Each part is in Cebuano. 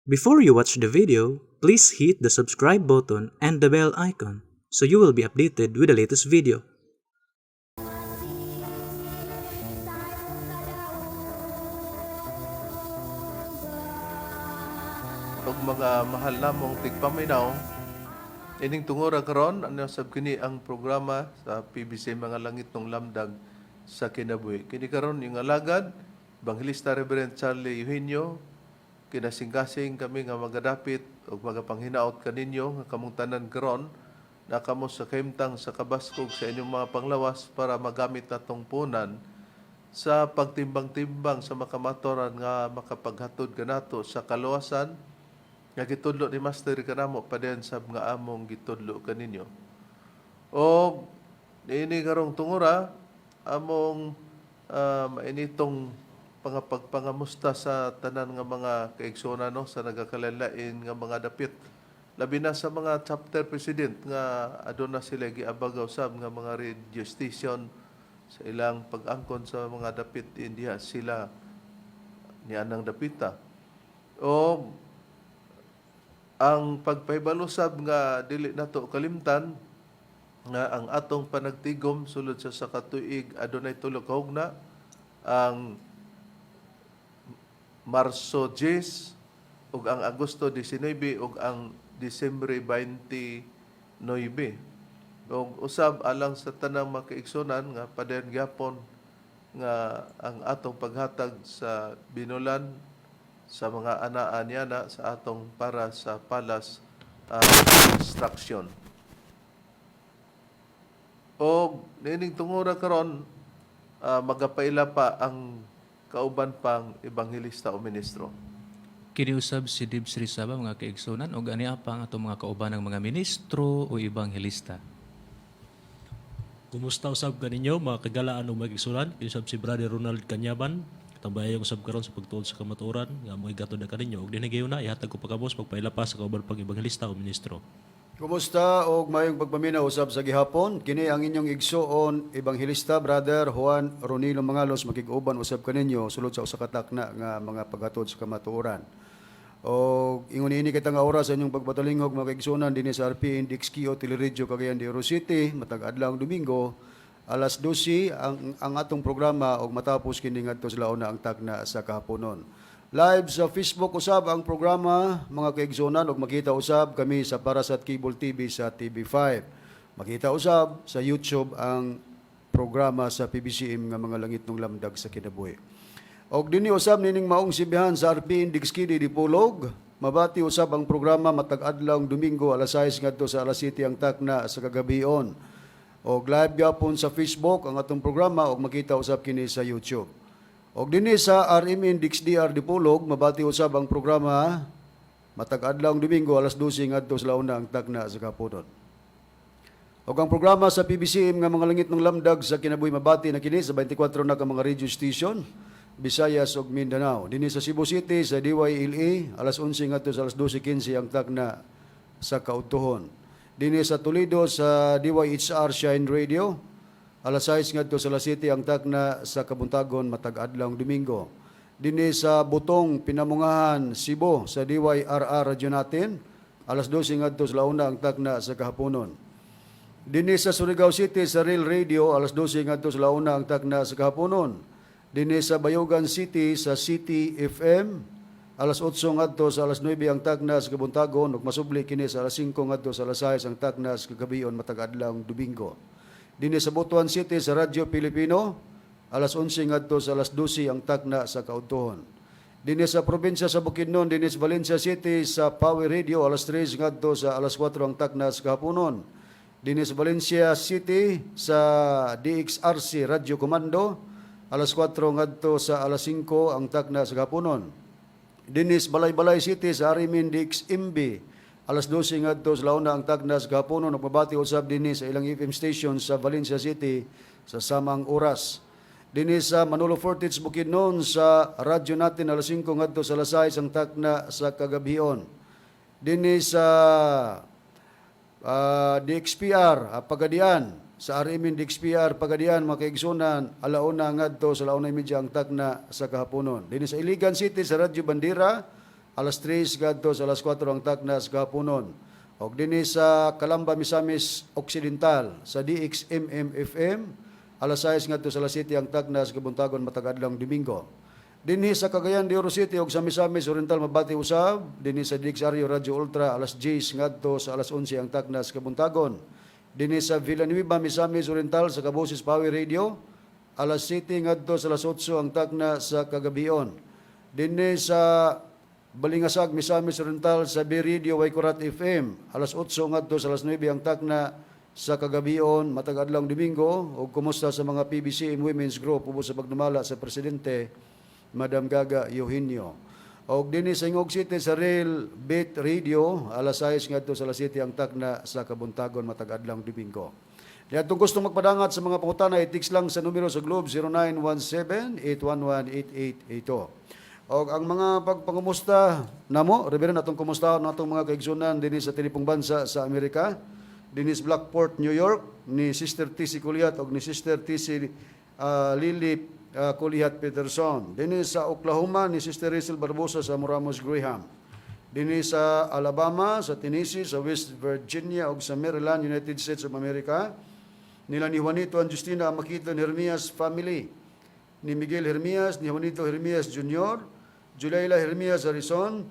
Before you watch the video, please hit the subscribe button and the bell icon so you will be updated with the latest video. Ug mga mahal namong tigpaminaw, ining tungura karon ano sab kini ang programa sa PBC Mga Langitnong Lamdag sa Kinabuhi. Kini karon yung alagad Evangelista Reverend Charlie Eugenio. Kinasingkasing kami nga magadapit ug magapanghinaot kaninyo nga kamong tanan karon na kamo sa kahimtang sa kabaskog sa inyong mga panglawas para magamit natong punan sa pagtimbang-timbang sa makamatuoran nga makapaghatod kanato sa kaluwasan nga gitudlo ni Master kanamo padayon sab nga among gitudlo kaninyo. O niini karong tungura among mainitong pangapagpangamusta sa tanan nga mga kaigsoona, no, sa nagakalain nga mga dapit, labi na sa mga chapter president nga aduna sila giabagaw sab nga mga radio station sa ilang pag-angkon sa mga dapit diha sila nianang dapita. O ang pagpahibalo sab nga dili nato kalimtan nga ang atong panagtigom sulod sa katuig adunay tulo ka hugna, ang Marso 10 ug ang Agosto 19 ug ang Disyembre 29. Ug usab alang sa tanang makaigsunan nga padayon gyapon nga ang atong paghatag sa binulan sa mga anaa niana sa atong para sa palace construction. O niining tungura karon magapaila pa ang kauban pang ebanghelista o ministro. Kini usab si Dibs Rizaba, mga kaigsunan, ug ani pa ang atong mga kaubanang mga ministro o ebanghelista. Kumusta usab kaninyo, mga kagalaan ug mga igsunan? Kini usab si Brother Ronald Kanyaban. Tambayong usab karon sa pagtuod sa kamatuoran nga mo igatod na kaninyo. Ug dinhi gayon na ihatag ko pagkabos pagpaila pa sa kauban pang ebanghelista o ministro. Kumusta og mayong pagpaminaw usab sa gihapon. Kini ang inyong igsuon Ebanghelista Brother Juan Ronilo Mangalos, makig-uban usab kaninyo sulod sa usa ka takna nga mga paghatod sa kamatuoran. Og ingon ini kita nga oras sa inyong pagpatalingog, mga kaigsuonan, dinhi sa RPN DXKO Teleradyo Cagayan de Oro City matag adlaw Domingo alas 12 ang atong programa og matapos kini ngadto sa launa ang takna sa kahaponon. Live sa Facebook usab ang programa, mga kaigsuonan, ug makita usab kami sa Parasat Cable TV sa TV5. Makita usab sa YouTube ang programa sa PBCM nga Mga Langitnong Lamdag sa Kinabuhi. Og dinhi usab nining maong sibihan sa RPN Dixkidi Dipolog, mabati usab ang programa matag adlaw Domingo alas 6 ngadto sa alas 7 ang takna sa kagabion. Og live gyapon sa Facebook ang atong programa ug makita usab kini sa YouTube. Og dinhi sa RMN DXDR Dipolog, mabati usab ang programa matag adlaw Domingo alas 12 ngadto sa launa ang takna sa kapunon. Og ang programa sa PBCM nga Mga Langitnong Lamdag sa Kinabuhi mabati na kini sa 24 na ka mga radio station, Visayas ug Mindanao. Dinhi sa Cebu City sa DYLA alas 11 ngadto sa alas 12:15 ang takna sa kaudtuhon. Dinhi sa Toledo sa DYHR Shine Radio alas 6 ngadto sa alas 7 ang takna sa kabuntagon matag adlaw Domingo. Dinhi sa Butong, Pinamungahan, Cebu sa DYRR Radyo Natin alas 12 ngadto sa launa ang takna sa kahaponon. Dinhi sa Surigao City sa Real Radio alas 12 ngadto sa launa ang takna sa kahaponon. Dinhi sa Bayugan City sa City FM alas 8 ngadto sa alas 9 ang takna sa kabuntagon ug masubli kini sa alas 5 ngadto sa alas 6 ang takna sa kagabion matag adlaw Domingo. Dinhi sa Butuan City sa Radyo Pilipino alas 11 ngadto sa alas 12 ang takna sa kaudtuhon. Dinhi sa probinsya sa Bukidnon, dinhi sa Valencia City sa Power Radio alas 3 ngadto sa alas 4 ang takna sa kahaponon. Dinhi sa Valencia City sa DXRC Radio Comando alas 4 ngadto sa alas 5 ang takna sa kahaponon. Dinhi sa Balay-Balay City sa Arimin DXMB alas 12 ngadto sa launa ang takna sa kahaponon ug mabati usab dinhi sa ilang FM station sa Valencia City sa samang oras. Dinhi sa Manolo Fortich, Bukidnon sa radyo natin alas 5 ngadto sa alas 6 ang takna sa kagabhion. Dinhi sa DXPR Pagadian sa RMN DXPR Pagadian, mga kaigsunan, alauna ngadto sa 1:30 ang takna sa kahaponon. Dinhi sa Iligan City sa Radyo Bandera alas 3 ngadto sa alas 4 ang takna sa kahaponon. Og dinhi sa Calamba, Misamis Occidental sa DXMM FM alas 6 ngadto sa alas 7 ang takna sa kabuntagon matag adlawng Domingo. Dinhi sa Cagayan de Oro City ug sa Misamis Oriental mabati usab dinhi sa DXRU Radyo Ultra alas 10 ngadto sa alas 11 ang takna sa kabuntagon. Dinhi sa Villanueva, Misamis Oriental sa Kaboses Power Radio alas 7 ngadto sa alas 8 ang takna sa kagabion. Dinhi sa Balingasag, Misamis Oriental sa B Radio Waikurat FM alas 8 ngadto sa alas 9 ang takna sa kagabion matag adlawng Domingo. Ug kumusta sa mga PBCM Women's Group ubos sa pagdumala sa presidente Madam Gaga Eugenio. Og dinhi sa Gingoog City sa Real Beat Radio alas 6 ngadto sa alas 7 ang takna sa kabuntagon matag adlawng Domingo. Niadtong gusto magpadangat sa mga pangutana, i-text lang sa numero sa Globe 0917-811-8882. Og ang mga pagpangumusta namo, Reverend, atong kumusta natong mga kaigsunan dinhi sa tinipong bansa sa Amerika, dinhi sa Blackport, New York, ni Sister TC Kuliat og ni Sister TC Lily Kuliat Peterson. Dinhi sa Oklahoma ni Sister Rachel Barbosa sa Moramos Graham. Dinhi sa Alabama, sa Tennessee, sa West Virginia ug sa Maryland, United States of America, nila ni Juanito and Justina Makito Hermias family, ni Miguel Hermias, ni Juanito Hermias Jr., Julayla Hermias Harrison,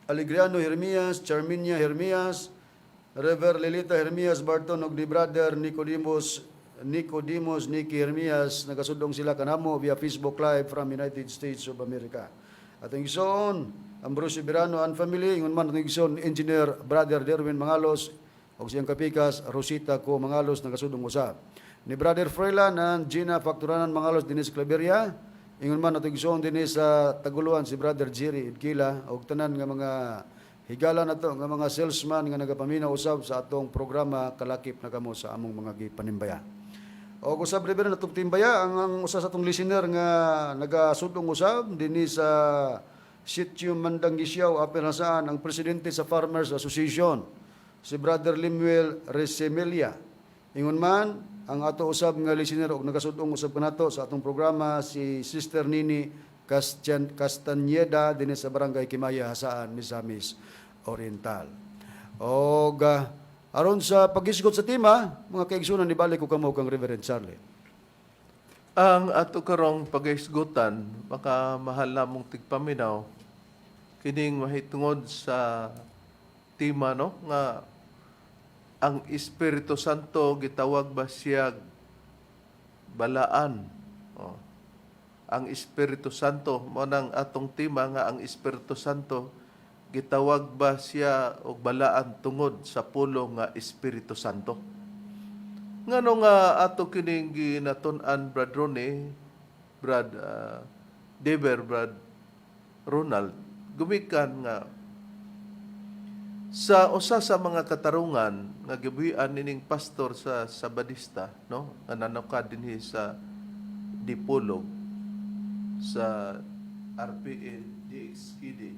Alegriano Hermias, Charminia Hermias, Rever Lilita Hermias Barton ug ni Brother Nicodemus Nicodemus Nicky Hermias, nagasudong sila kanamo via Facebook Live from United States of America. Atong igsoon, Ambrosio Birano and family, ingon man atong igsoon Engineer Brother Derwin Mangalos ug siyang kapikas Rosita ko Mangalos, nagasudong usab. Ni Brother Freelan and Gina Facturanan Mangalos dinhi sa Claveria, ingon man atong igsoon dinhi sa Taguluan si Brother Jerry Idkila ug tanan nga mga higala nato nga mga salesman nga nagapaminaw usab sa atong programa, kalakip na kamo sa among mga gipanimbaya. O usab, Reverend, atong timbaya ang usa sa atong listener nga nagasudong usab dinhi sa Sitio Mandanggisyaw, Upper Jasaan, ang presidente sa Farmers Association, si Brother Limuel Resemilia. Ingon man ang ato usab nga listener og nagasudong usab kanato sa atong programa si Sister Nini Castañeda dinhi sa Barangay Kimaya, Jasaan, Misamis Oriental. Og aron sa paghisgot sa tema, mga kaigsunan, ibalik ko kamo kang Reverend Charlie. Ang ato karong paghisgutan, mga mahal namong tigpaminaw, kining mahitungod sa tema, no, nga ang Espiritu Santo gitawag ba siya balaan? Oh. Ang Espiritu Santo mo nang atong tema nga ang Espiritu Santo gitawag ba siya og balaan tungod sa pulong nga Espiritu Santo? Ngano nga ato kining ginatun-an, Brad Ronnie, Brad Dever, Brad Ronald, gumikan nga sa usa sa mga katarungan nga gibuhian nining pastor sa Sabadista, no, nga nanukad dinhi sa Dipolog sa RPN DXKD,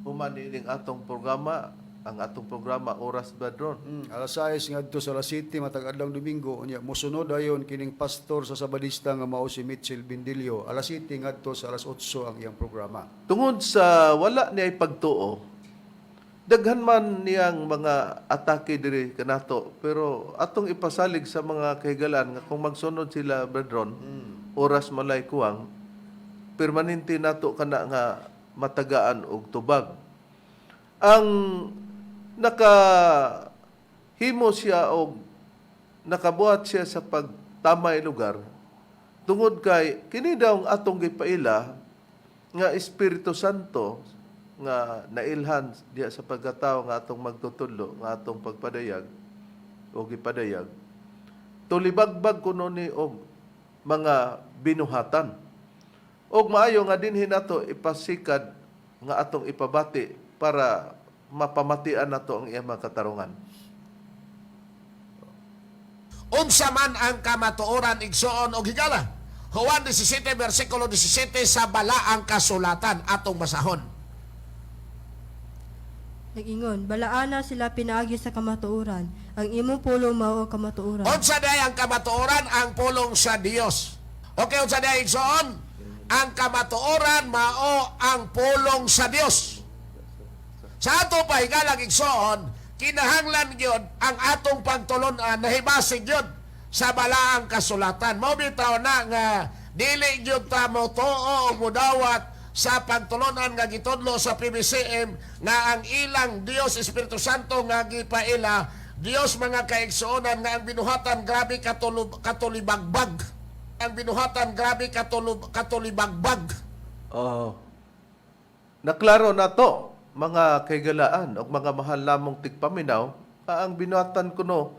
human nining atong programa, ang atong programa oras, Brad Ron? Alas 6 ngadto sa alas 7 matag adlawng Domingo, unya mosunod ayon kining pastor sa Sabadista nga mao si Mitchell Bindilio, alas 7 ngadto sa alas 8 ang iyang programa. Tungod sa wala niya pagtuo, daghan man niyang mga atake diri kanato, pero atong ipasalig sa mga kahigalan nga kung magsunod sila, Brad Ron, oras malay kuwang permanente nato kana nga matagaan og tubag. Ang naka himo siya og nakabuhat siya sa pagtamay lugar tungod kay kini daw ang atong gipaila nga Espiritu Santo nga nailhan diya sa pagkatao nga atong magtutudlo, nga atong pagpadayag o gipadayag, tulibagbag kuno ni og mga binuhatan, og maayo nga dinhi nato ipasikad nga atong ipabati para mapamatian nato ang iyang mga katarungan. Unsa man ang kamatuoran, igsoon og higala? Juan 17 versikulo 17 sa Balaang Kasulatan atong basahon. Nag-ingon, balaana sila pinaagi sa kamatuoran. Ang imong pulong mao ang kamatuoran. Unsa day ang kamatuoran? Ang pulong sa Dios. Okay, unsa day, igsoon? Ang kamatuoran mao ang pulong sa Dios. Sa ato pa higalang igsoon, kinahanglan gyud ang atong pagtulon-an nahibasig gyud sa balaang kasulatan. Mao bitaw na nga dili gyud ta motuo o modawat sa pagtulunan nga gitudlo sa PBCM nga ang ilang Dios Espiritu Santo nga gipaila Dios, mga kaigsuonan, nga ang binuhatan grabe katulibagbag. Ang binuhatan grabe katulibagbag. Oh. Naklaro na to, mga kaigalaan o mga mahal lamong tigpaminaw, nga ang binuhatan kuno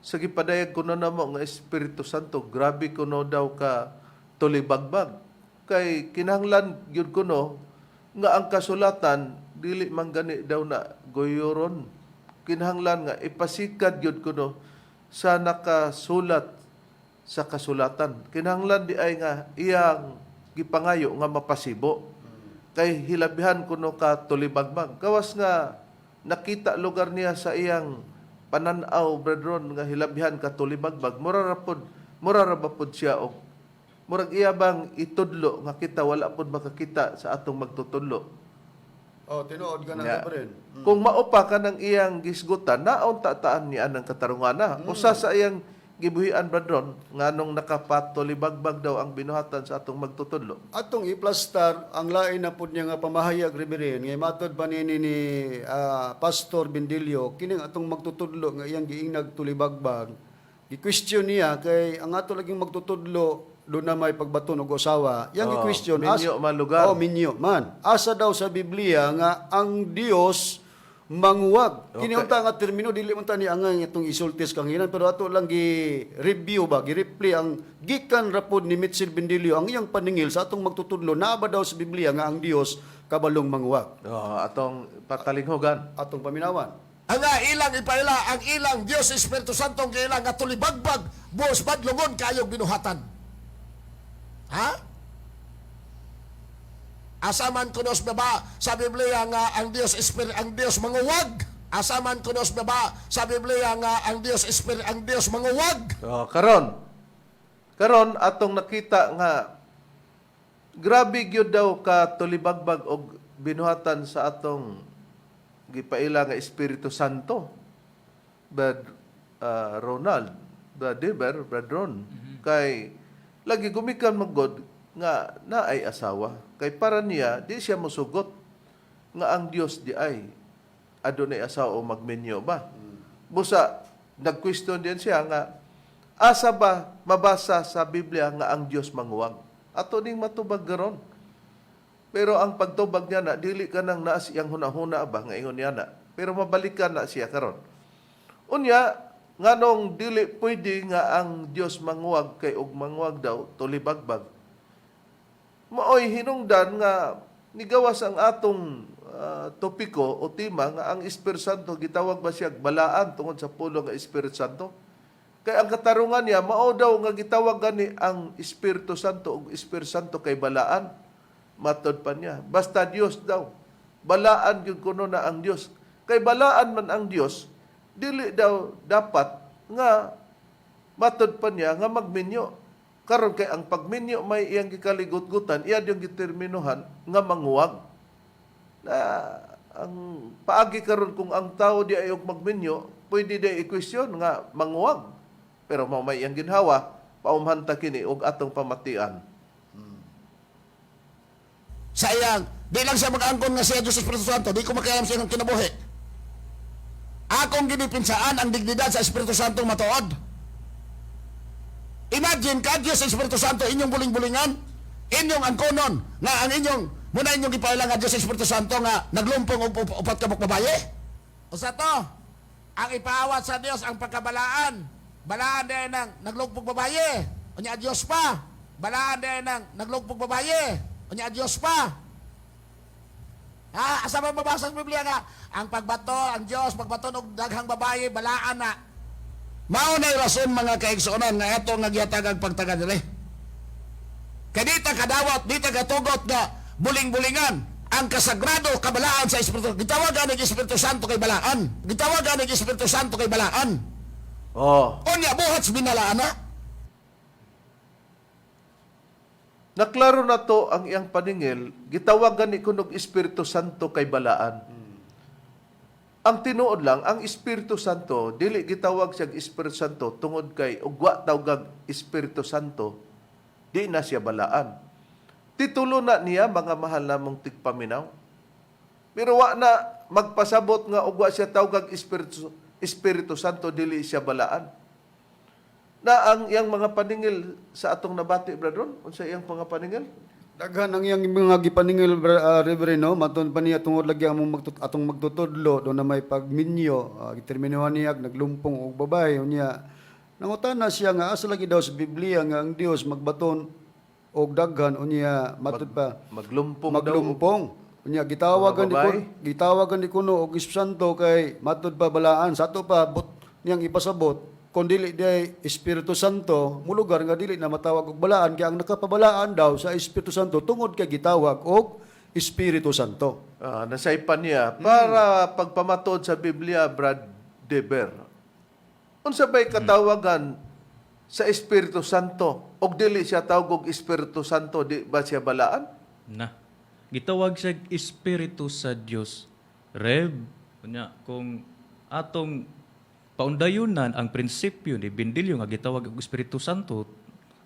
sa gipadayag kuno namo nga Espiritu Santo, grabe kuno daw ka tulibagbag. Kay kinahanglan gyud kuno nga ang kasulatan dili man gani daw na goyoron. Kinahanglan nga ipasikad gyud kuno sa nakasulat sa kasulatan. Kinahanglan di ay nga iyang gipangayo nga mapasibo. Kay hilabihan kuno ka tulibagbag. Gawas nga nakita lugar niya sa iyang pananaw, brethren, nga hilabihan ka tulibagbag. Mura ra ba pod siya og murag iya bang itudlo nga kita wala pod makakita sa atong magtutudlo. Oh, tinuod ka na Yeah. rin. Kung maupa ka ng iyang gisgutan, naon tataan niya ng katarungana. Usa sa iyang gibuhian, brethren, nganong nakapatulibagbag daw ang binuhatan sa atong magtutudlo. Atong iplastar ang lain na pud niya nga pamahayag, Reverend, ngay matod pa ni Pastor Bendilio kining atong magtutudlo nga iyang giingnag tulibagbag, gi-question niya kay ang ato laging magtutudlo do na may pagbaton og usawa, iyang Oh, gi-question minyo man lugar. Oh, minyo man, asa daw sa Biblia nga ang Dios manguwag? Kini unta nga termino dili man ta ni angay itong isultis kanginan, pero ato lang gi-review ba, gi-replay ang gikan rapod ni Mitchell Bendilio ang iyang paningil sa atong magtutudlo, naa ba daw sa Biblia nga ang Dios kabalong manguwag? Oh, atong patalinghugan. Atong paminawan. Ang nga ilang ipaila ang ilang Dios Espiritu Santo ang ilang nga tulibagbag buos badlongon kayog binuhatan. Ha? Asa man kunos baba sa Biblia nga ang Dios Espiritu ang Dios manguwag? Asa man kunos baba sa Biblia nga ang Dios Espiritu ang Dios manguwag? Oh, karon. Karon atong nakita nga grabe gyud daw ka tulibagbag og binuhatan sa atong gipaila nga Espiritu Santo. Brad Ronald, Brad Deber, Brad Ron, kay lagi gumikan magod nga naay asawa. Kay para niya di siya mosugot nga ang Dios di ay adunay asawa o magminyo ba. Busa nag-question din siya nga asa ba mabasa sa Biblia nga ang Dios manguwag? Ato ning matubag garon. Pero ang pagtubag niya na dili ka nang naas iyang hunahuna ba nga ingon niya na. Pero mabalikan na siya karon. Unya nganong dili pwede nga ang Dios manguwag kay og manguwag daw tulibagbag. Maoy hinungdan nga nigawas ang atong topiko o tema nga ang Espiritu Santo gitawag ba siya balaan tungod sa pulong nga Espiritu Santo. Kay ang katarungan niya mao daw nga gitawag gani ang Espiritu Santo og Espiritu Santo kay balaan. Matod pa niya. Basta Dios daw. Balaan gyud kuno na ang Dios. Kay balaan man ang Dios, dili daw dapat nga matod pa niya nga magminyo. Karon kay ang pagminyo may iyang gikaligot-gutan, iya yung giterminuhan nga manguwag. Na ang paagi karon kung ang tao di ay og magminyo, pwede di i-question nga manguwag. Pero mao may iyang ginhawa, paumhan ta kini og atong pamatian. Sa iyang di lang siya mag-angkon nga siya Diyos Espiritu Santo, di ko makialam sa iyang kinabuhi. Akong ginipinsaan ang dignidad sa Espiritu Santo matuod. Imagine ka, Diyos Espiritu Santo, inyong buling-bulingan, inyong angkonon, nga ang inyong, muna inyong gipaila nga Diyos Espiritu Santo nga naglumpong og upat ka babaye. Usa to, ang ipaawat sa Diyos ang pagkabalaan. Balaan din ng naglumpong babaye. Unya Diyos pa. Balaan din ng naglumpong babaye. Unya Diyos pa. Ha, asa ba mabasa sa Biblia nga ang pagbato ang Dios pagbato og daghang babaye balaan na. Mao na rason, mga kaigsuonan, nga ato nga gihatag ang pagtaga diri. Kay di ta kadawat, di ta katugot nga buling-bulingan ang kasagrado kabalaan sa Espiritu. Gitawagan ng Espiritu Santo kay balaan. Gitawagan ng Espiritu Santo kay balaan. Oh, Unya buhat sa binalaan na. Naklaro na to ang iyang paningil, gitawag gani kunog Espiritu Santo kay balaan. Ang tinuod lang, ang Espiritu Santo, dili gitawag siya Espiritu Santo tungod kay ugwa tawgag Espiritu Santo, di na siya balaan. Titulo na niya mga mahal namong tigpaminaw. Pero wa na magpasabot nga ugwa siya tawgag Espiritu Santo, dili siya balaan. Na ang iyang mga paningil sa atong nabati, Brad Ron, unsa iyang mga paningil? Daghan ang iyang mga gipaningil, Reverend, no? Maton pa niya tungod lagi among atong magtutudlo do na may pagminyo, giterminuhan niya naglumpong og babae unya. Nangutana siya nga asa lagi daw sa Biblia nga ang Dios magbaton og daghan unya matud pa Maglumpong daw. maglumpong. Unya gitawagan Mga ni babae. kun, gitawagan ni kuno og Espiritu Santo kay matud pa balaan sa ato pa but niyang ipasabot kung dili di Espiritu Santo mulugar nga dili na matawag og balaan kay ang nakapabalaan daw sa Espiritu Santo tungod kay gitawag og Espiritu Santo. Nasaypan niya para pagpamatod sa Biblia, Brad Deber. Unsa bay katawagan sa Espiritu Santo? Og dili siya tawag og Espiritu Santo, di ba siya balaan? Na. Gitawag siya Espiritu sa Dios. Reb, unya kung atong paundayunan ang prinsipyo ni Bindilyo nga gitawag og Espiritu Santo,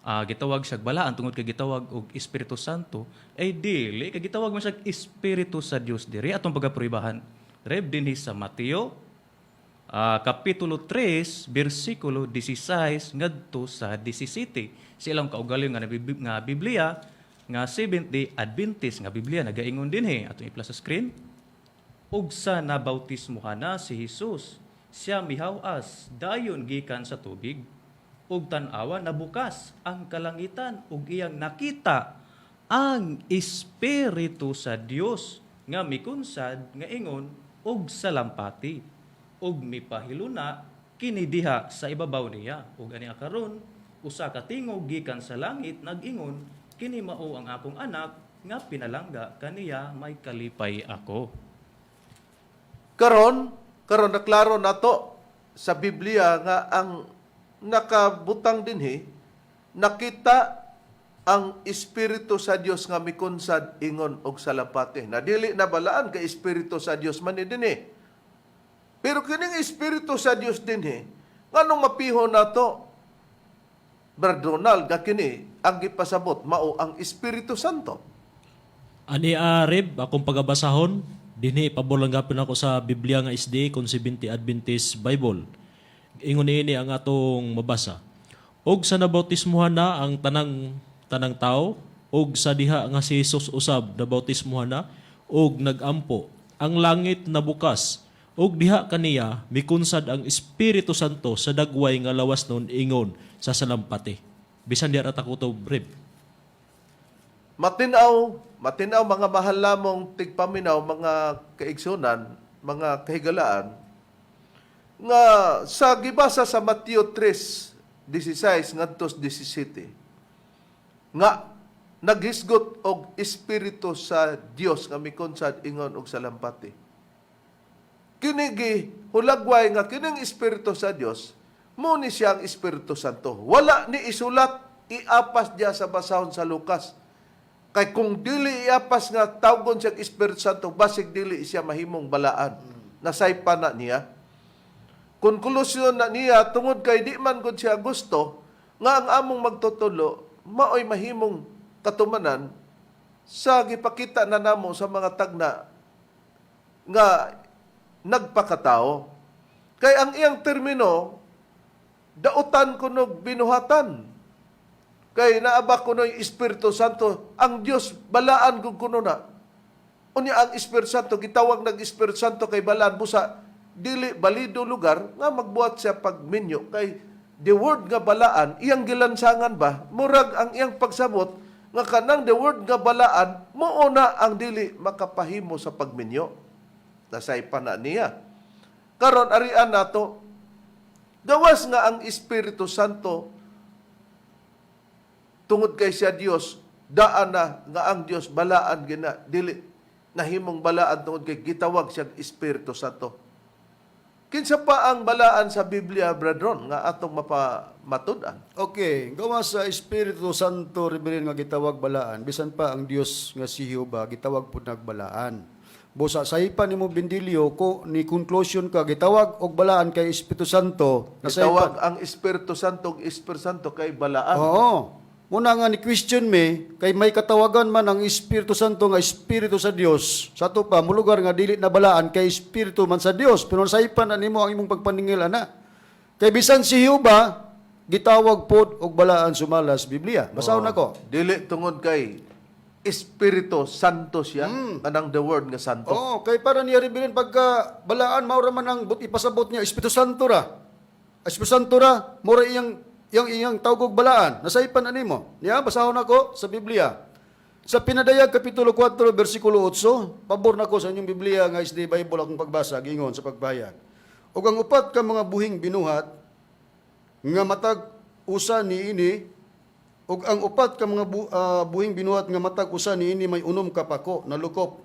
gitawag siya balaan tungod kay gitawag og Espiritu Santo, ay dili kay gitawag man siya Espiritu sa Dios diri atong pagaprobahan. Reb, dinhi sa Mateo Kapitulo 3, bersikulo 16 ngadto sa 17. Sa ilang kaugalingon nga Biblia nga Seventh-day Adventist nga Biblia nagaingon dinhi atong iplas sa screen. Ug sa nabautismohan na si Jesus, siya mihawas dayon gikan sa tubig, ug tan-awa nabukas ang kalangitan ug iyang nakita ang Espiritu sa Dios nga mikunsad nga ingon og salampati ug mipahiluna kini diha sa ibabaw niya. Ug ani karon usa ka tingog gikan sa langit nag-ingon, "Kini mao ang akong anak nga pinalangga, kaniya may kalipay ako." Karon, karon naklaro nato sa Biblia nga ang nakabutang dinhi nakita ang Espiritu sa Dios nga mikunsad ingon og salampati. Na dili na balaan kay Espiritu sa Dios man ni dinhi. Pero kining Espiritu sa Dios dinhi, nganong mapiho nato, Brad Ronald, nga kini ang gipasabot mao ang Espiritu Santo? Ani Reb, akong pagabasahon, dinhi pabor lang gapon ako sa Biblia nga SDA kon 70 Adventist Bible. Ingon niini ang atong mabasa. Og sa nabautismuhan na ang tanang tanang tao, og sa diha nga si Jesus usab nabautismuhan na og nagampo, ang langit nabukas og diha kaniya mikunsad ang Espiritu Santo sa dagway nga lawas nun ingon sa salampati. Bisan di ra ta kutob, Reb. Matinaw, matinaw mga mahal lamong tigpaminaw, mga kaigsunan, mga kahigalaan, nga sa gibasa sa Mateo 3:16 ngadto 17, nga naghisgot og Espiritu sa Dios nga mikonsad ingon og salampati. Kini hulagway nga kining Espiritu sa Dios mo ni siya ang Espiritu Santo. Wala ni isulat iapas diya sa basahon sa Lucas. Kay kung dili iapas nga tawgon siya Espiritu Santo, basig dili siya mahimong balaan. Nasaypa na niya. Konklusyon na niya tungod kay di man gud siya gusto nga ang among magtutulo maoy mahimong katumanan sa gipakita na namo sa mga tagna nga nagpakatao. Kay ang iyang termino, dautan kunog binuhatan. Kay naaba kuno yung Espiritu Santo, ang Dios balaan kung kuno na. Unya ang Espiritu Santo, gitawag nag Espiritu Santo kay balaan busa dili balido lugar nga magbuhat siya pagminyo kay the word nga balaan iyang gilansangan ba murag ang iyang pagsabot nga kanang the word nga balaan mao na ang dili makapahimo sa pagminyo. Nasaypa na niya. Karon arian nato, gawas nga ang Espiritu Santo tungod kay siya Dios, daan na nga ang Dios balaan gina dili nahimong balaan tungod kay gitawag siya Espiritu Santo. Kinsa pa ang balaan sa Biblia, Brethren, nga atong mapamatud-an? Okay, gawa sa Espiritu Santo, Reverend, nga gitawag balaan, bisan pa ang Dios nga si Jehova gitawag pud nagbalaan. Busa saypan nimo, Bindilyo, ko ni conclusion ka gitawag og balaan kay Espiritu Santo, Gitawag nasaypan. ang Espiritu Santo ug Espiritu Santo kay balaan. Oo. Muna nga ni question me kay may katawagan man ang Espiritu Santo nga Espiritu sa Dios. Sa ato pa mulugar nga dili na balaan kay Espiritu man sa Dios. Pero saypan na nimo ang imong pagpaningil ana. Kay bisan si Jehova gitawag pod og balaan sumala sa Biblia. Basahon nako. Dili tungod kay Espiritu Santo siya, kanang the word nga santo. Oo, kay para niya Reverend, pagka balaan mao ra man ang but ipasabot niya Espiritu Santo ra. Espiritu Santo ra, mao ra iyang iyang iyang tawgog balaan. Nasaypan na nimo. Niya basahon nako sa Biblia. Sa Pinadayag kapitulo 4 bersikulo 8, pabor nako sa inyong Biblia nga SDA Bible akong pagbasa giingon sa pagbayag. Ug ang upat ka mga buhing binuhat nga matag usa niini ug ang upat ka mga buhing binuhat nga matag usa niini may 6 ka pako nalukop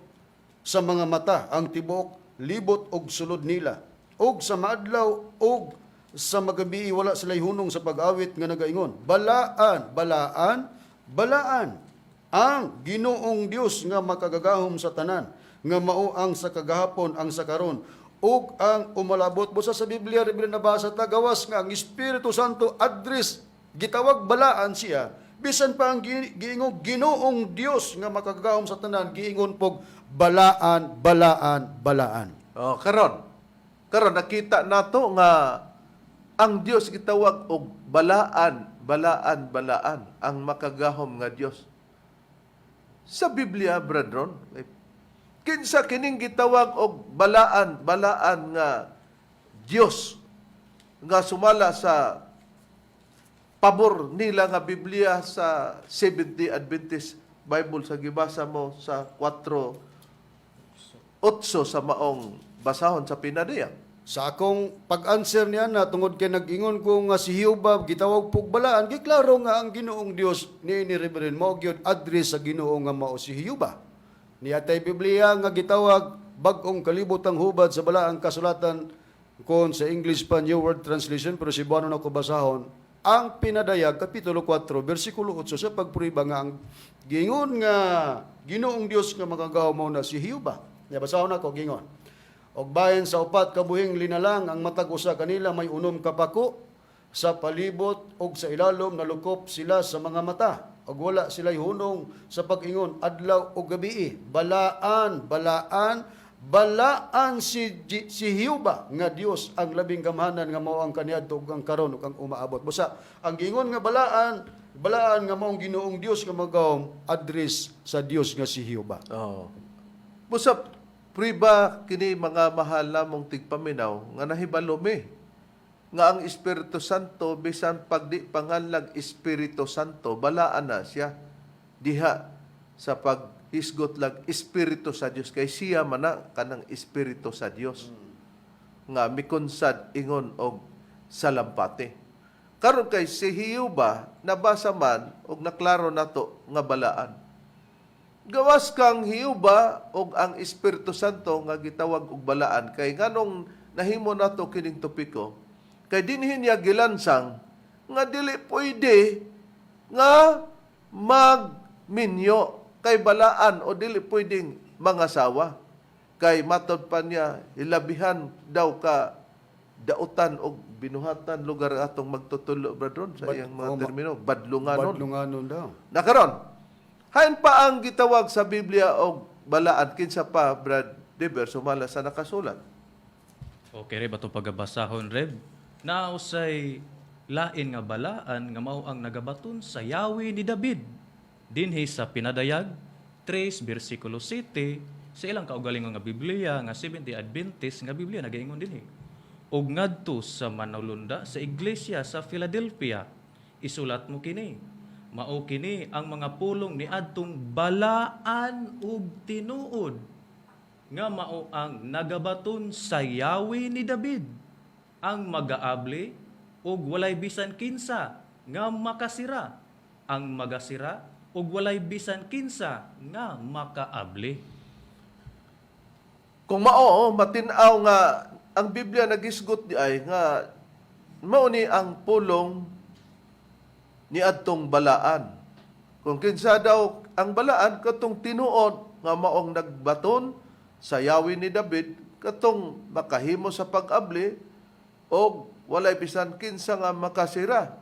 sa mga mata ang tibuok libot og sulod nila, ug sa maadlaw ug sa magabii wala sila hunong sa pag-awit nga nagaingon, "Balaan, balaan, balaan ang Ginoong Dios nga makagagahom sa tanan, nga mao ang sa kagahapon, ang sa karon ug ang umalabot." Busa sa Biblia, Reverend, nabasa ta gawas nga ang Espiritu Santo address gitawag balaan siya, bisan pa ang giingong Ginoong Dios nga makagagahom sa tanan giingon pog balaan, balaan, balaan. Oh, karon. Karon nakita nato nga ang Dios gitawag og balaan, balaan, balaan, ang makagahom nga Dios. Sa Biblia, brethren, eh, kinsa kining gitawag og balaan, balaan nga Dios nga sumala sa pabor nila nga Biblia sa Seventh-day Adventist Bible sa gibasa mo sa 4:8 sa maong basahon sa Pinadayag? Sa akong pag-answer niya na tungod kay nag-ingon ko nga si Jehova gitawag pug balaan, giklaro nga ang Ginoong Dios ni Reverend mao gyud address sa Ginoo nga mao si Jehova. Niatay Biblia nga gitawag Bag-ong Kalibotang Hubad sa Balaang Kasulatan, kon sa English pa New World Translation, pero Cebuano na ko basahon ang Pinadayag kapitulo 4 bersikulo 8 sa pagprueba nga ang giingon nga Ginoong Dios nga makagahom mao na si Jehova. Nya basahon nako, gingon: "Og bahin sa upat ka buhing linalang, ang matag usa kanila may 6 ka pako sa palibot ug sa ilalom, nalukop sila sa mga mata, ug wala sila'y hunong sa pag-ingon adlaw ug gabii, 'Balaan, balaan, balaan si Jehova nga Dios ang labing gamhanan, nga mao ang kaniadto ug ang karon ug ang umaabot.'" Busa ang giingon nga balaan, balaan nga maong Ginoong Dios nga magahom address sa Dios nga si Jehova. Oh. Busa priba kini, mga mahal namong tigpaminaw, nga nahibalo mi nga ang Espiritu Santo, bisan pagdi panganlag Espiritu Santo, balaan na siya diha sa paghisgot lag Espiritu sa Dios, kay siya man na kanang Espiritu sa Dios nga mikonsad ingon og salampati. Karon kay si Jehova nabasa man og naklaro nato nga balaan. Gawas kang Jehova og ang Espiritu Santo nga gitawag og balaan, kay nganong nahimo nato kining topiko, kay dinhi niya gilansang nga dili pwede nga magminyo kay balaan o dili pwedeng mangasawa, kay matod pa niya ilabihan daw ka dautan og binuhatan lugar atong magtutulo, brethren, sa iyang mga termino, badlunganon. Badlunganon daw. Nakaron, hain pa ang gitawag sa Biblia og balaan, kinsa pa, Brad Deber, sumala sa nakasulat? Okay, Reb, ato pagabasahon, Reb. Nausay lain nga balaan nga mao ang nagabaton sa yawi ni David. Dinhi sa Pinadayag 3 bersikulo 7 sa ilang kaugalingon nga Biblia nga Seventh-day Adventist nga Biblia, nagaingon dinhi: "Ug ngadto sa manulunda sa iglesia sa Philadelphia, isulat mo kini: Mao kini ang mga pulong ni adtong balaan ug tinuod nga mao ang nagabaton sa yawi ni David, ang magaabli ug walay bisan kinsa nga makasira, ang magasira ug walay bisan kinsa nga makaabli." Kung mao, matinaw nga Ang Biblia nagisgot di ay nga mao ni ang pulong ni adtong balaan. Kung kinsa daw ang balaan, katong tinuod nga maong nagbaton sa yawi ni David, katong makahimo sa pag-abli og walay bisan kinsa nga makasira.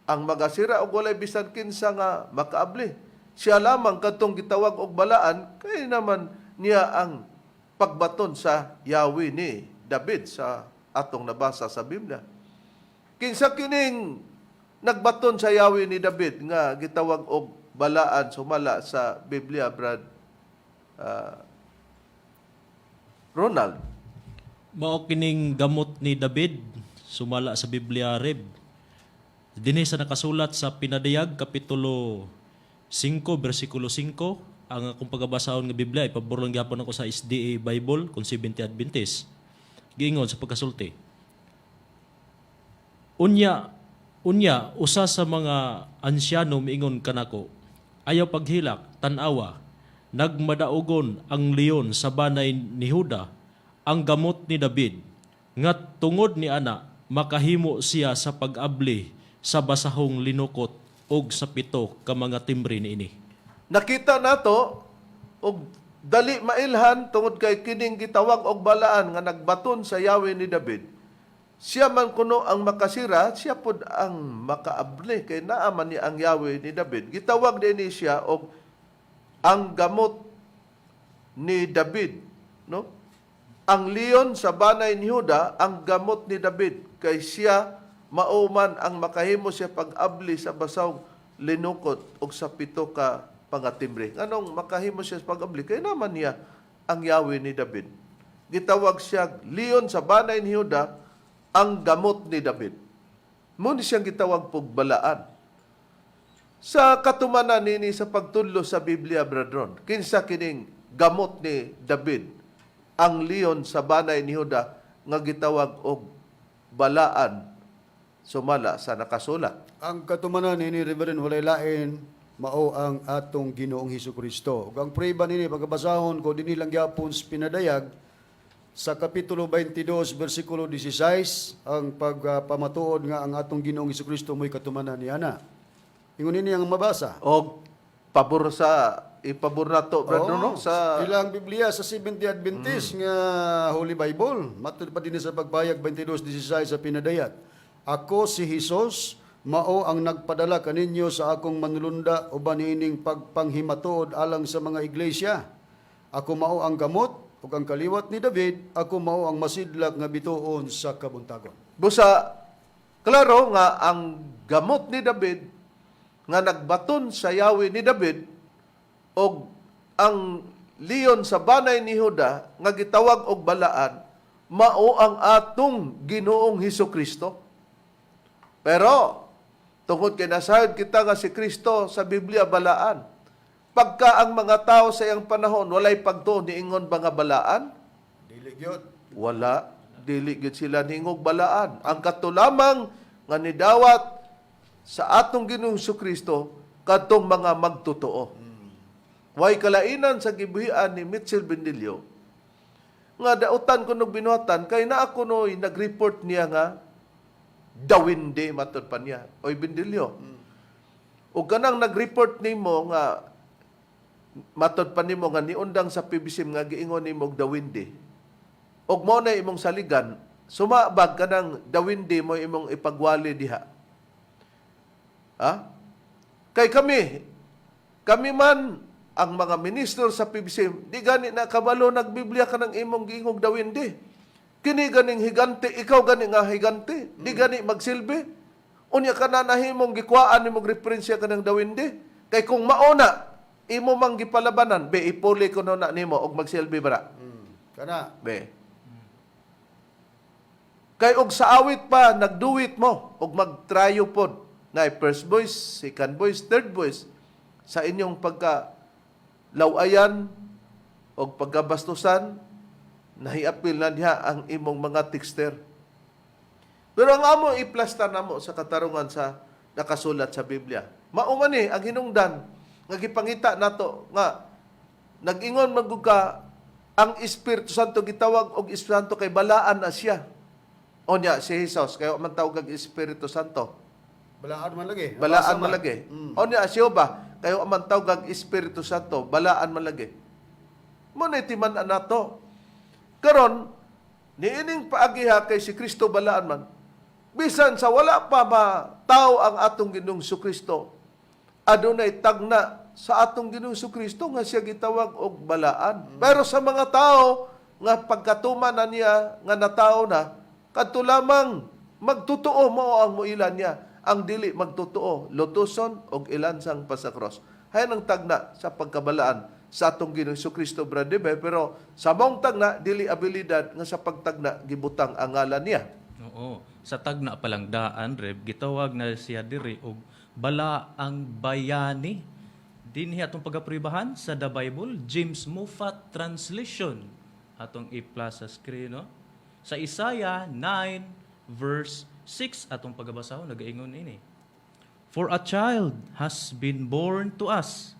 Ang magasira og walay bisan kinsa nga makaabli. Siya lamang katong gitawag og balaan kay naman niya ang pagbaton sa yawi ni David sa atong nabasa sa Biblia. Kinsa kining nagbaton sa yawi ni David nga gitawag og balaan sumala sa Biblia, Brad Ronald? Mao kining gamot ni David sumala sa Biblia, Reb. Dinhi sa nakasulat sa Pinadayag kapitulo 5 bersikulo 5. Ang akong pagabasahon nga Biblia, ipabor lang gyapon ako sa SDA Bible kung 70 Adventist. Giingon sa pagkasulti. Unya unya usa sa mga ansyano miingon kanako, "Ayaw paghilak, tan-awa, nagmadaugon ang leon sa banay ni Huda, ang gamot ni David, nga tungod ni ana makahimo siya sa pag-abli sa basahong linukot og sa pito ka mga timbre niini." Nakita nato og dali mailhan tungod kay kining gitawag og balaan nga nagbaton sa yawi ni David. Siya man kuno ang makasira, siya pod ang makaabli kay naa man niya ang yawi ni David. Gitawag din ni siya og ang gamot ni David, no? Ang leon sa banay ni Huda, ang gamot ni David, kay siya mao man ang makahimo siya pag-abli sa basaw linukot og sa pito ka pangatimbre. Nganong makahimo siya sa pag-abli? Kay naa man niya ang yawi ni David. Gitawag siya leon sa banay ni Huda, ang gamot ni David. Mao ni siyang gitawag pog balaan. Sa katumanan nini sa pagtudlo sa Biblia, Brethren, kinsa kining gamot ni David, ang leon sa banay ni Huda nga gitawag og balaan sumala sa nakasulat? Ang katumanan nini, Reverend, walay lain, mao ang atong Ginoong Hesus Kristo. Ug ang prueba nini, pagkabasahon ko dinhi lang gyapon sa Pinadayag sa kapitulo 22 bersikulo 16, ang pagpamatuod nga ang atong Ginoong Hesus Kristo mo'y katumanan niana. Ingon nini ang mabasa. Og pabor sa ipabor nato, Brethren, no? Oo, Sa ilang Biblia sa 70 Adventist nga Holy Bible. Matud pa din sa pagpayag 22:16 sa Pinadayag. "Ako si Hesus, mao ang nagpadala kaninyo sa akong manulunda uban niining pagpanghimatuod alang sa mga iglesia. Ako mao ang gamot ug ang kaliwat ni David, ako mao ang masidlak nga bituon sa kabuntagon." Busa klaro nga ang gamot ni David nga nagbaton sa yawi ni David og ang leon sa banay ni Huda nga gitawag og balaan mao ang atong Ginoong Hesus Kristo. Pero tungod kay nasayod kita nga si Kristo sa Biblia balaan. Pagka ang mga tao sa iyang panahon walay pagtuo, niingon ba nga balaan? Dili gyud. Wala, dili gyud sila ningog balaan. Ang katulamang nga nidawat sa atong Ginoong Kristo kadtong mga magtotoo. Way kalainan sa gibuhian ni Mitchell Bendilio nga dautan kunog binuhatan kay naa kuno'y nag-report niya nga dawinde matud pa niya. Oy Bendilio. Ug kanang nag-report nimo nga matud pa nimo nga niundang sa PBC nga giingon nimo og dawinde. Og mao na imong saligan, sumabag kanang dawinde mo imong ipagwali diha. Ha? Kay kami, kami man ang mga ministro sa PBC, di gani na kabalo nagbiblia ka ng imong giingog dawinde. Kini ganing higante, ikaw gani nga higante, di gani magsilbi. Unya ka na nahimong gikuhaan nimong referensya kanang dawinde. Kay kung mauna, imo mang gipalabanan, be ipuli ko na nimo og magsilbi bara. Kana. Be. Kay og sa awit pa nagduwit mo og magtrayo pod na first voice, second voice, third voice sa inyong pagka lawayan og pagkabastusan, nahiapil na diha ang imong mga texter. Pero ang amo iplasta namo sa katarungan sa nakasulat sa Biblia. Mao man ni ang hinungdan nga gipangita nato nga nag-ingon man gud ka Ang Espiritu Santo gitawag og Espiritu Santo kay balaan na siya. Onya si Jesus kay wa man tawag og Espiritu Santo. Balaan man lagi. Balaan Nabasa man lagi. Onya si Jehova kay wa man tawag og Espiritu Santo, balaan man lagi. Mo na timan nato. Karon niining paagiha kay si Kristo balaan man. Bisan sa wala pa ma tao ang atong Ginoong Kristo, adunay tagna sa atong Ginoong Kristo nga siya gitawag og balaan. Pero sa mga tao nga pagkatuman na niya nga natao na, kadto lamang magtotoo mao ang muila niya, ang dili magtotoo, lutuson og ilansang pa sa cross. Hayan ang tagna sa pagkabalaan sa atong Ginoong Kristo, Brother Be, pero sa maong tagna dili abilidad nga sa pagtagna gibutang ang ngalan niya. Oo. Sa tagna palang daan, Reb, gitawag na siya diri og bala ang bayani. Dinhi atong pagapribahan sa The Bible, James Moffat Translation. Atong i-plus sa screen, no? Sa Isaiah 9 verse 6 atong pagabasahon nagaingon ini. For a child has been born to us,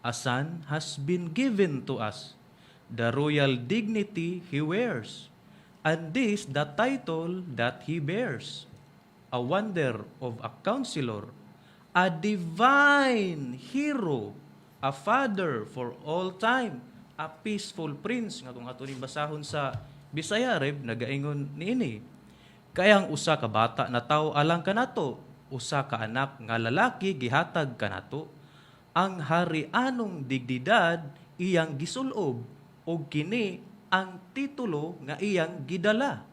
a son has been given to us. The royal dignity he wears, and this the title that he bears: a wonder of a counselor, a divine hero, a father for all time, a peaceful prince. Nga kung ato ning basahon sa Bisaya, Reb, nagaingon niini. Kaya ang usa ka bata na tao alang kanato, usa ka anak nga lalaki gihatag kanato, ang harianong dignidad iyang gisulob ug kini ang titulo nga iyang gidala.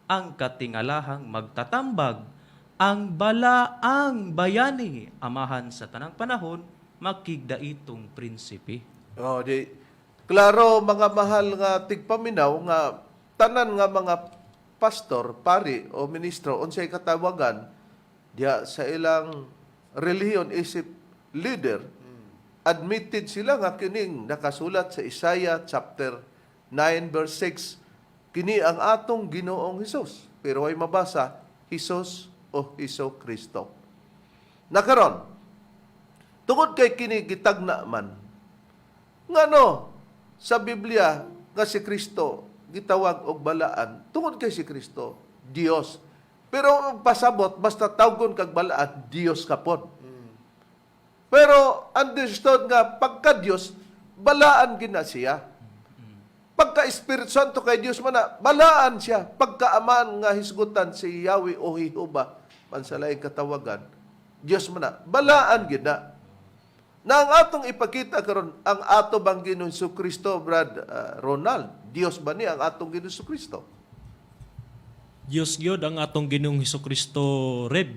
Ang katingalahang magtatambag, ang balaang bayani, amahan sa tanang panahon, makigdaitong prinsipe. Oh, di klaro, mga mahal nga tigpaminaw, nga tanan nga mga pastor, pari o ministro unsay katawagan diha sa ilang relihiyon isip leader, admitted sila nga kining nakasulat sa Isaiah chapter 9 verse 6 kini ang atong Ginoong Hesus, pero ay mabasa Hesus o Hesus Kristo. Nakaron tungod kay kini gitagna man ngano sa Biblia nga si Kristo gitawag og balaan tungod kay si Kristo Dios. Pero ang pasabot, basta tawgon kag balaan, Dios ka pod. Pero understood nga pagka Dios, balaan gina siya. Pagka Espiritu Santo kay Dios man na, balaan siya. Pagka Aman nga hisgutan si Yahweh o Jehova man sa laing katawagan, Dios man na, balaan gina. Na ang atong ipakita karon ang ato bang Ginoong Kristo, Brad Ronald, Dios ba ni ang atong Ginoong Kristo? Dios gyud ang atong Ginoong Hesukristo, Reb.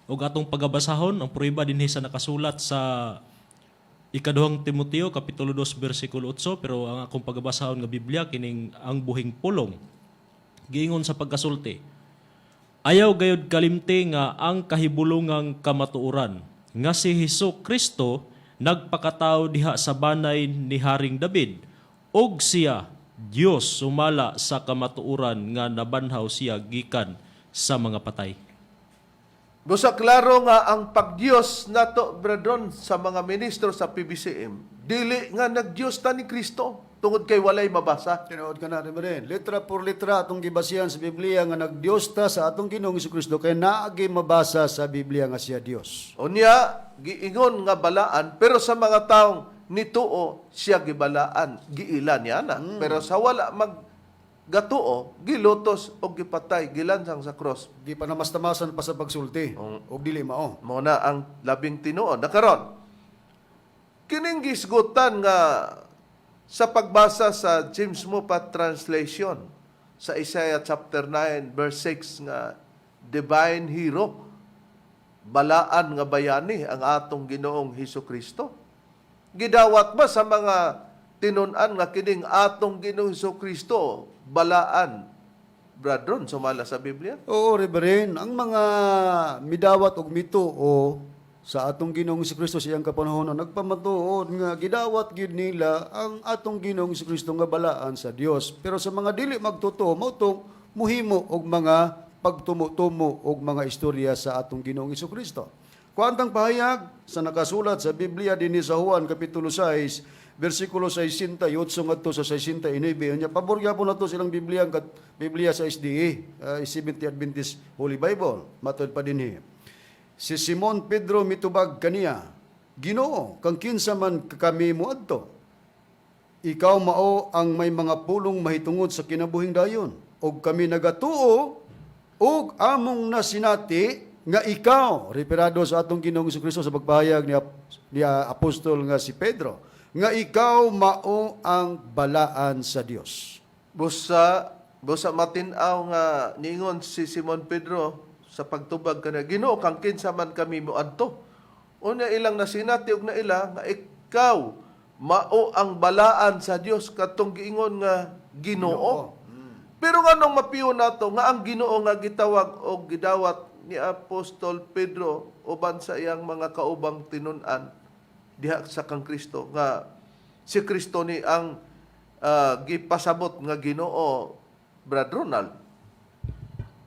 Ug atong pagabasahon ang prueba dinhi sa nakasulat sa Ikaduhang Timoteo kapitulo 2 bersikulo 8, pero ang akong pagabasahon nga Biblia kining Ang Buhing Pulong. Giingon sa pagkasulti: "Ayaw gayud kalimti nga ang kahibulungang kamatuoran nga si Hesus Kristo nagpakatao diha sa banay ni Haring David ug siya Dios sumala sa kamatuoran nga nabanhaw siya gikan sa mga patay." Busa klaro nga ang pagdiyos nato, brethren, sa mga ministro sa PBCM, dili nga nagdiyos ta ni Kristo tungod kay walay mabasa. Tinuod ka na rin. Litra por litra atong gibasihan sa Biblia nga nagdiyos ta sa atong Ginoong Kristo kay naagi mabasa sa Biblia nga siya Dios. Unya, giingon nga balaan, pero sa mga taong nituo, siya gibalaan, giila niya na. Pero sa wala mag gatuo, gilutos o gipatay, gilansang sa cross. Di pa namastamasan pa sa pagsulti og dili mao. Mo na ang labing tinuod. Nakaron, kining gisgutan nga sa pagbasa sa James Moffat Translation sa Isaiah chapter 9 verse 6 nga divine hero, balaan nga bayani ang atong Ginoong Hesus Kristo. Gidawat ba sa mga tinun-an nga kining atong Ginoong Hesus Kristo balaan, brethren, sumala sa Biblia? Oo, Reverend, ang mga midawat og mituo sa atong Ginoong Kristo sa iyang kapanahon nagpamatuod nga gidawat gyud nila ang atong Ginoong Kristo nga balaan sa Dios. Pero sa mga dili magtotoo mao tong muhimo og mga pagtumo-tumo og mga istorya sa atong Ginoong Kristo. Kuantang pahayag sa nakasulat sa Biblia dinhi sa Juan kapitulo 6 versikulo 68 ngadto sa 69. Unya pabor gyapon nato silang Biblia ang Biblia sa SDA, Seventh Adventist Holy Bible. Matod pa dinhi. Si Simon Pedro mitubag kaniya, "Ginoo, kang kinsa man kami moadto? Ikaw mao ang may mga pulong mahitungod sa kinabuhing dayon. Og kami nagatuo ug among nasinati nga ikaw," referado sa atong Ginoong Kristo sa pagpahayag ni apostol nga si Pedro, "nga ikaw mao ang balaan sa Dios." Busa matin-aw nga niingon si Simon Pedro sa pagtubag kana, "Ginoo, kang kinsa man kami moadto?" Unya ilang nasinati og naila nga ikaw mao ang balaan sa Dios, katong giingon nga Ginoo. Pero nganong mapiyo nato nga ang Ginoo nga gitawag og gidawat ni Apostol Pedro uban sa iyang mga kaubang tinun-an diha sa kang Kristo, nga si Kristo ni ang gipasabot nga Ginoo, Brad Ronald?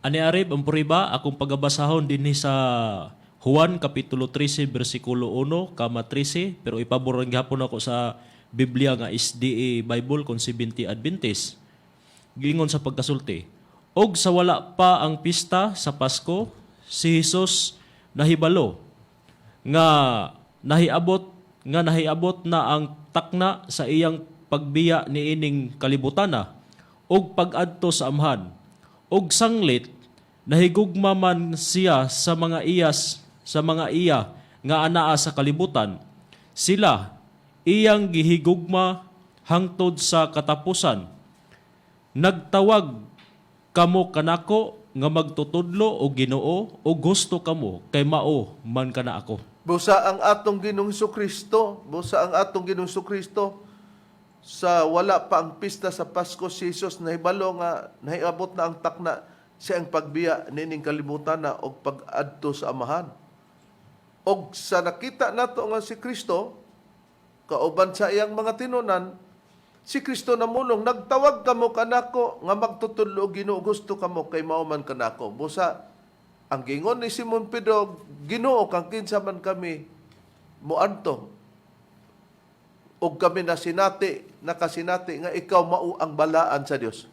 Ani Arib, ang puriba, akong pagabasahon dinhi sa Juan Kapitulo 13, versikulo 1, kama 13, pero ipabor ang gihapon ako sa Biblia nga SDA Bible kung 70 Adventist. Giingon sa pagkasulti, "Og sa wala pa ang pista sa Pasko, si Jesus nahibalo nga nahiabot na ang takna sa iyang pagbiya niining kalibutana ug pag-adto sa Amhan. Ug sanglit nahigugma man siya sa mga iya nga anaa sa kalibutan, sila iyang gihigugma hangtod sa katapusan. Nagtawag kamo kanako nga magtutudlo o Ginoo, o gusto kamo kay mao man kana ako." Busa ang atong Ginoong Kristo, busa ang atong Ginoong Kristo sa wala pa ang pista sa Pasko, si Jesus nahibalo nga nahiabot na ang takna sa iyang pagbiya niining kalibutan na og pag-adto sa Amahan. Og sa nakita nato nga si Kristo kauban sa iyang mga tinunan, si Kristo namulong, "Nagtawag kamo kanako nga magtutudlo og Ginoo, gusto kamo kay mao man kanako." Busa ang gingon ni Simon Pedro, "Ginoo, kang kinsa man kami moadto? Ug kami nasinati, nakasinati nga ikaw mao ang balaan sa Dios."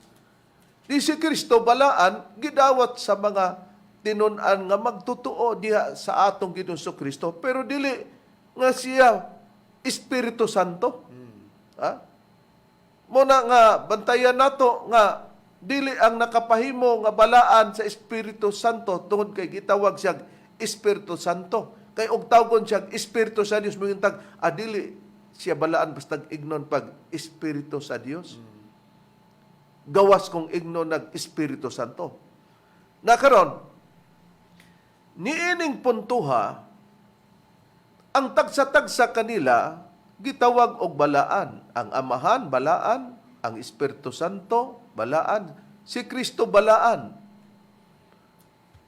Di si Kristo balaan gidawat sa mga tinun-an nga magtotoo diha sa atong Ginoong Kristo, pero dili nga siya Espiritu Santo. Ha? Muna nga bantayan nato nga dili ang nakapahimo nga balaan sa Espiritu Santo tungod kay gitawag siya Espiritu Santo. Kay og tawgon siya Espiritu sa Dios, moingon tag dili siya balaan basta ignon pag Espiritu sa Dios. Gawas kung ignon nag Espiritu Santo. Na karon niining puntuha, ang tagsa-tagsa kanila gitawag og balaan. Ang Amahan balaan, ang Espiritu Santo balaan, si Kristo balaan.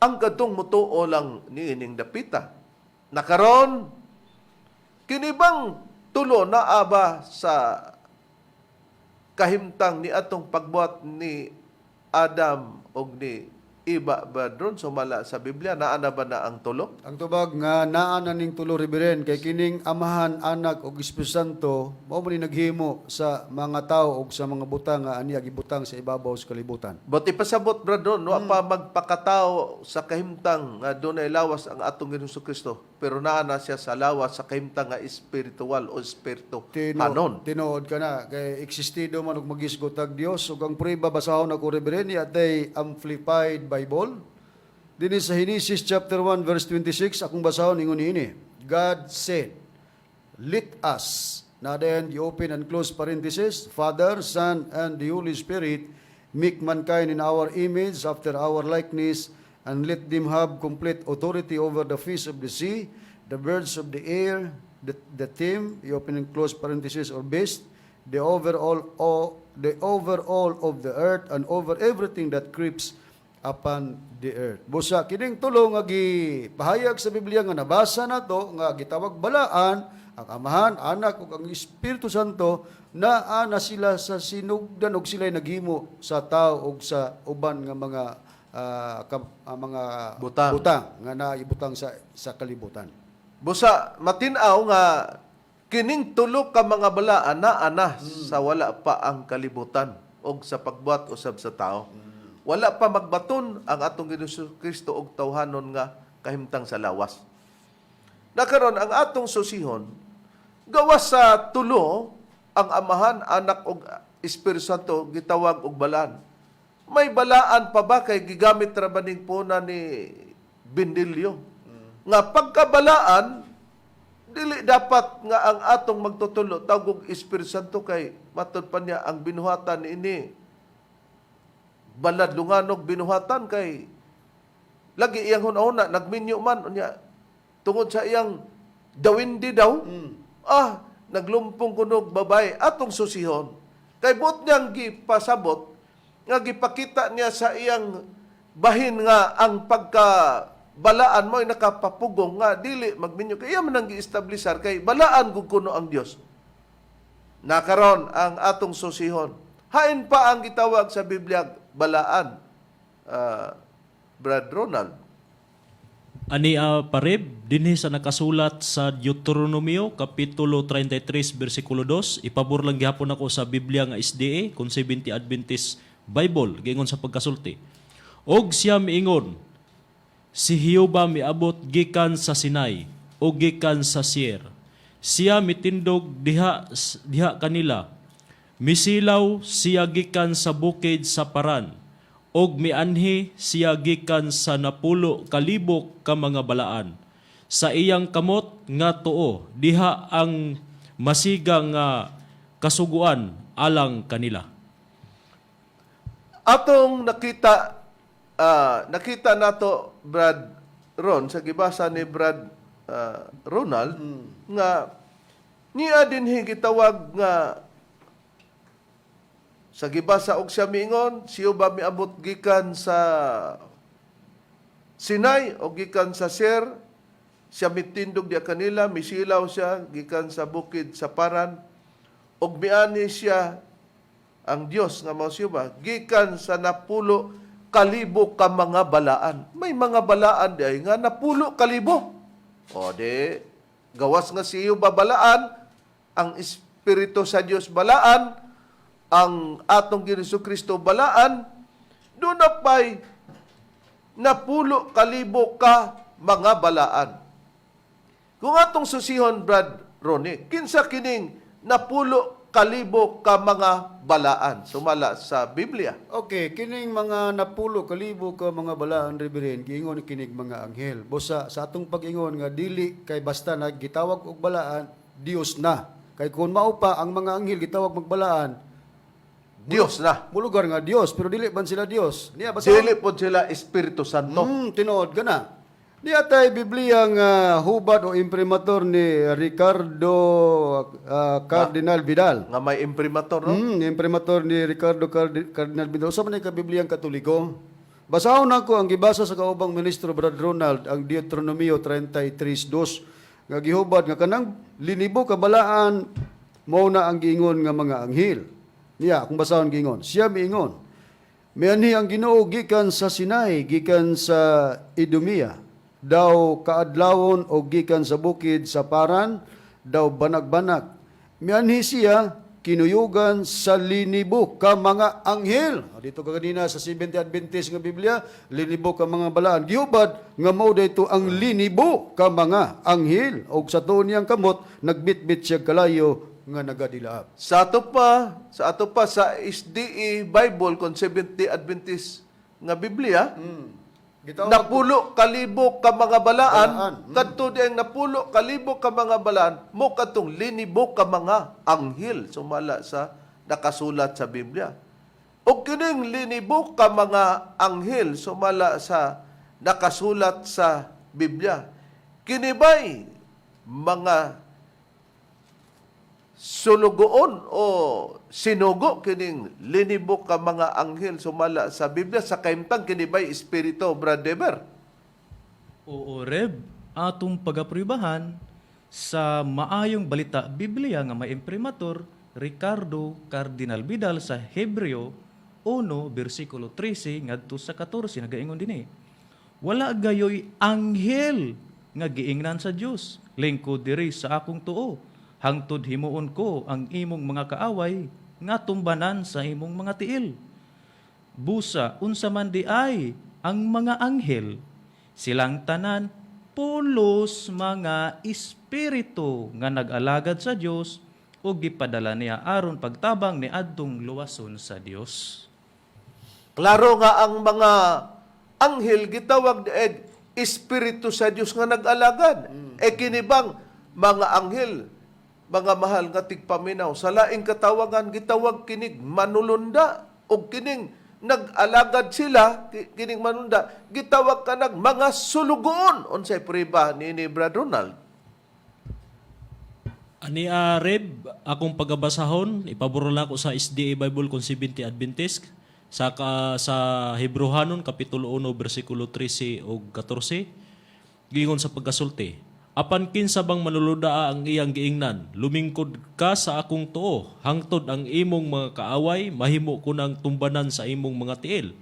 Ang kadtong mutuo lang niining dapita. Nakaron kini bang tulo naa ba sa kahimtang ni atong pagbuhat ni Adam og ni Eva ba dron sumala sa Biblia, naa na ba na ang tulo? Ang tubag nga naa na ning tulo, Reverend, kay kining Amahan, Anak ug Espiritu Santo mao man ni naghimo sa mga tao ug sa mga butang nga aniya gibutang sa ibabaw sa kalibutan. But ipasabot, brother, no pa magpakatao sa kahimtang nga dunay lawas ang atong Ginoong Kristo, pero naa na siya sa lawas sa kahimtang nga espiritual o espiritu hanon. Tinuod ka na kay existido man og magisgot ag Dios, ug ang prueba, basahon ako, Reverend, atay Amplified Bible dinhi sa Genesis chapter 1 verse 26, akong basahon. Ingon niini, "God said, 'Let us,' na then the open and close parenthesis, 'Father, Son, and the Holy Spirit, make mankind in our image after our likeness, and let them have complete authority over the fish of the sea, the birds of the air, the tame,' you open and close parenthesis, 'or beast, the over all of the earth and over everything that creeps upon the earth.'" Busa kining tulo nga gipahayag sa Biblia nga nabasa nato nga gitawag balaan, ang Amahan, Anak ug ang Espiritu Santo, naa na sila sa sinugdan ug sila'y naghimo sa tao ug sa uban nga mga mga Butang. Butang nga naibutang sa kalibutan. Busa matin-aw nga Kining tulo ka mga balaan naa na sa wala pa ang kalibutan og sa pagbuhat usab sa tao. Wala pa magbaton ang atong Ginoong Kristo og tawhanon nga kahimtang sa lawas. Nakaron ang atong susihon, gawas sa tulo ang Amahan, Anak ug Espiritu Santo gitawag og balaan. May balaan pa ba kay gigamit ra ba ning puna ni Bindilyo? Nga pagkabalaan, dili dapat nga ang atong magtutulo tawag og Espiritu Santo kay matud pa niya ang binuhatan niini balad lunganog binuhatan kay lagi iyang hunahuna nagminyo man unya tungod sa iyang dawindi daw, naglumpong kunog babae. Atong susihon kay buot niyang gipasabot nga gipakita niya sa iyang bahin nga ang pagka balaan mo ay nakapapugong nga dili magminyo kay iya man ang giestablisar kay balaan gud kuno ang Dios. Nakaron ang atong susihon, hain pa ang gitawag sa Biblia balaan, Brad Ronald? Ani parib dinhi sa nakasulat sa Deuteronomio kapitulo 33 bersikulo 2, ipabor lang gihapon ako sa Biblia nga SDA kung 70 Adventist Bible. Giingon sa pagkasulti, "Og siya miingon, si Jehova miabot gikan sa Sinai o gikan sa Seir. Siya mitindog diha diha kanila. Misilaw siya gikan sa bukid sa Paran og mianhi siya gikan sa 10,000 ka mga balaan. Sa iyang kamot nga tuo diha ang masiga nga kasuguan alang kanila." Atong nakita, nakita nato, Brad Ron, sa gibasa ni Brad Ronald nga niya dinhi gitawag nga sa gibasa, "Og siya miingon, siya ba miabot gikan sa Sinai o gikan sa Seir, siya mitindog diya kanila, misilaw siya gikan sa bukid sa Paran, ug miani siya ang Dios nga mao siya ba gikan sa 10,000 ka mga balaan." May mga balaan di nga 10,000. O di gawas nga siyo babalaan, ang Espiritu sa Dios balaan, ang atong Ginoong Kristo balaan, doon na pa'y 10,000 ka mga balaan. Kung atong susihon, Brad Ronnie, kinsa kining 10,000 ka mga balaan sumala sa Biblia? Okay, kining mga 10,000 ka mga balaan, Reverend, giingon kinig mga anghel. Busa sa atong pag-ingon nga dili kay basta na gitawag og balaan, Dios na. Kay kung mao pa ang mga anghel gitawag magbalaan, Dios na. mulugar nga Dios, pero dili man sila Dios. Niya basta Dili po sila Espiritu Santo. Tinuod ka na. Niya tay Biblia nga hubad o imprimatur ni Ricardo Cardinal Vidal. Nga may imprimatur, no? Imprimatur ni Ricardo Cardinal Vidal. Usa man ni ka Biblia ang Katoliko. Basahon nako ang gibasa sa kaubang ministro, Brad Ronald, ang Deuteronomio 33:2 nga gihubad nga kanang linibo ka balaan mao na ang giingon nga mga anghel. Niya kung basahon giingon, siya miingon, "Mianhi ang Ginoo gikan sa Sinai, gikan sa Idumea, daw kaadlawon o gikan sa bukid sa Paran, daw banag-banag. Mianhi siya kinuyugan sa linibo ka mga anghel." Ah, dito ka kanina sa 70 Adventist nga Biblia, linibo ka mga balaan. Gihubad nga mao dayto ang linibo ka mga anghel. Og sa tuon niyang kamot nagbitbit siya kalayo nga nagadilaab. Sa ato pa sa SDE Bible kon Seventh-day Adventist nga Biblia, Gitawag 10,000 ka mga balaan, Balaan, kadto di ang 10,000 ka mga balaan mo kadtong linibo ka mga anghel sumala sa nakasulat sa Biblia. O kining linibo ka mga anghel sumala sa nakasulat sa Biblia, kini bay mga sulugoon o sinugo kining linibo ka mga anghel sumala sa Biblia sa kahimtang? Kini bay espiritu, Brad Dever? Oo, Reb. Atong pagapruibahan sa Maayong Balita Biblia nga may imprimatur Ricardo Cardinal Vidal sa Hebreo 1 bersikulo 13 ngadto sa 14, nagaingon dinhi. "Wala gayoy anghel nga giingnan sa Dios, 'Lingkod diri sa akong tuo Hangtod himuon ko ang imong mga kaaway nga tumbanan sa imong mga tiil. Busa unsa man di ay ang mga anghel, silang tanan pulos mga espiritu nga nag-alagad sa Dios ug gipadala niya aron pagtabang niadtong luwason sa Dios. Klaro nga ang mga anghel gitawag ed espiritu sa Dios nga nag-alagad. E kini bang mga anghel, mga mahal nga tigpaminaw, sa laing katawagan gitawag kinig manulunda og kining nag-alagad sila kining manulunda gitawag kanag mga sulugoon. Unsay prueba niini, Brad Ronald? Ani Reb, akong pagabasahon, ipabor lang ako sa SDA Bible kung 70 Adventist sa Hebreohanon kapitulo 1 bersikulo 13 ug 14. Giingon sa pagkasulti, "Apan kinsa bang manuludaa ang iyang giingnan, lumingkod ka sa akong tuo hangtod ang imong mga kaaway mahimo ko ng tumbanan sa imong mga tiil.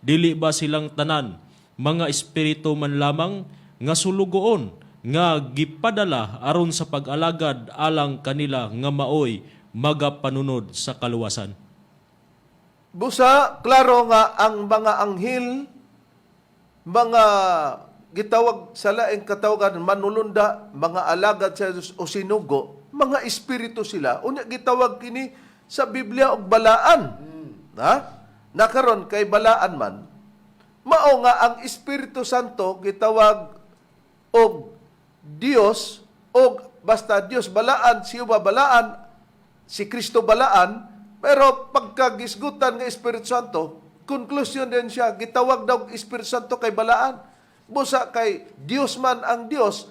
Dili ba silang tanan mga espiritu man lamang nga sulugoon nga gipadala aron sa pag-alagad alang kanila nga maoy magapanunod sa kaluwasan?" Busa, klaro nga ang mga anghel, mga gitawag sa laing katawagan, manulunda, mga alagad sa Diyos o sinugo, mga espiritu sila. Unya gitawag kini sa Biblia og balaan. Ha? Nakaron kay balaan man. Mao nga ang Espiritu Santo gitawag og Dios og basta Dios balaan, si Uba balaan, si Kristo balaan, pero pagkagisgutan ng Espiritu Santo, conclusion din siya, gitawag daw og Espiritu Santo kay balaan. Busa kay Dios man ang Dios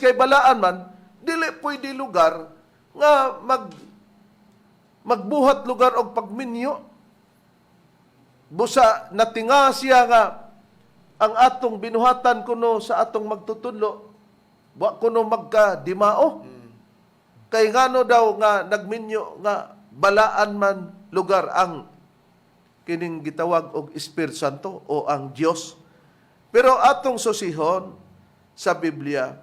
kay balaan man, dili pwede lugar nga magbuhat lugar og pagminyo. Busa natinga siya nga ang atong binuhatan kuno sa atong magtutudlo, wa kuno magkadimao. Kay ngano daw nga nagminyo nga balaan man lugar ang kining gitawag og Espiritu Santo o ang Dios. Pero atong susihon sa Biblia,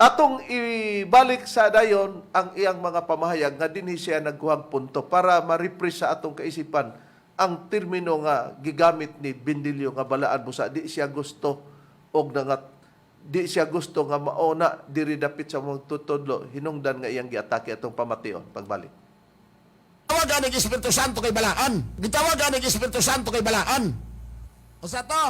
atong ibalik sa dayon ang iyang mga pamahayag nga dinhi siya nagkuhag punto para ma-refresh sa atong kaisipan ang termino nga gigamit ni Bendilio nga balaan, busa di siya gusto og nangat di siya gusto nga mauna diri dapit sa mga tutudlo hinungdan nga iyang giatake. Atong pamation pagbalik. Gitawag ang Espiritu Santo kay balaan. Gitawag ang Espiritu Santo kay balaan. Usa to,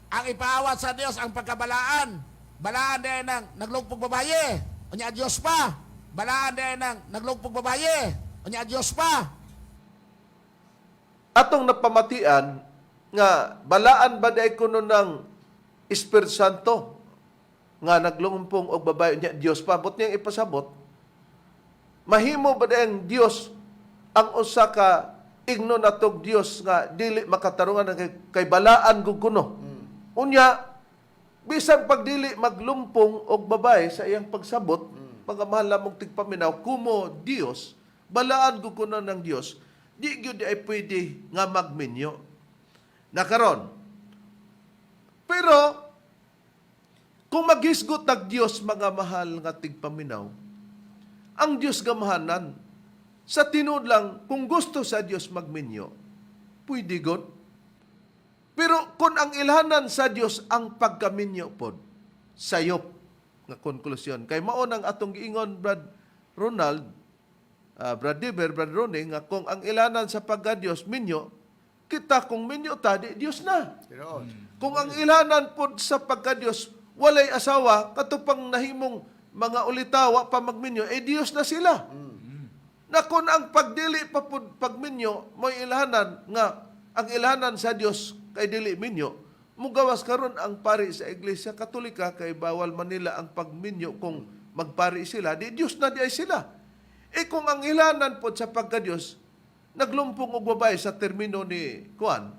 ang ipaawat sa Dios ang pagkabalaan. Balaan din ng naglugpog babaye. Unya Dios pa. Balaan din ng naglugpog babaye. Unya Dios pa. Atong napamatian nga balaan ba di kuno ng Espiritu Santo nga naglumpong og babae niya Dios pa, but niyang ipasabot, mahimo ba di ang Dios ang usa ka igno natog Dios nga dili makatarungan kay balaan gud kuno? Unya bisan pagdili maglumpong og babae, sa iyang pagsabot, mga mahal lamong tigpaminaw, kumo Dios balaan gud kuno ng Dios, di gyud ay pwede nga magminyo nakaron. Pero kung maghisgot ang Dios, mga mahal nga tigpaminaw, ang Dios gamhanan, sa tinuod lang, kung gusto sa Dios magminyo, pwede god. Pero kung ang ilhanan sa Dios ang pagkaminyo pod, sayop nga konklusyon. Kay mao nang atong giingon, Brad Ronald, Brad Diber, Brad Ronnie, nga kung ang ilhanan sa pagka-Dios minyo, kita kung minyo ta, di Dios na. Tinuod. Kung ang ilhanan pod sa pagka-Dios walay asawa, katupang nahimong mga ulitawa pa magminyo, eh Dios na sila. Na kung ang pagdili pa pod pagminyo, may ilhanan nga ang ilhanan sa Dios kay dili minyo, mugawas karon ang pari sa Iglesia Katolika kay bawal man nila ang pagminyo kung magpari sila, di Dios na di ay sila. Eh kung ang ilhanan pod sa pagka-Dios, naglumpong og babae sa termino ni Juan,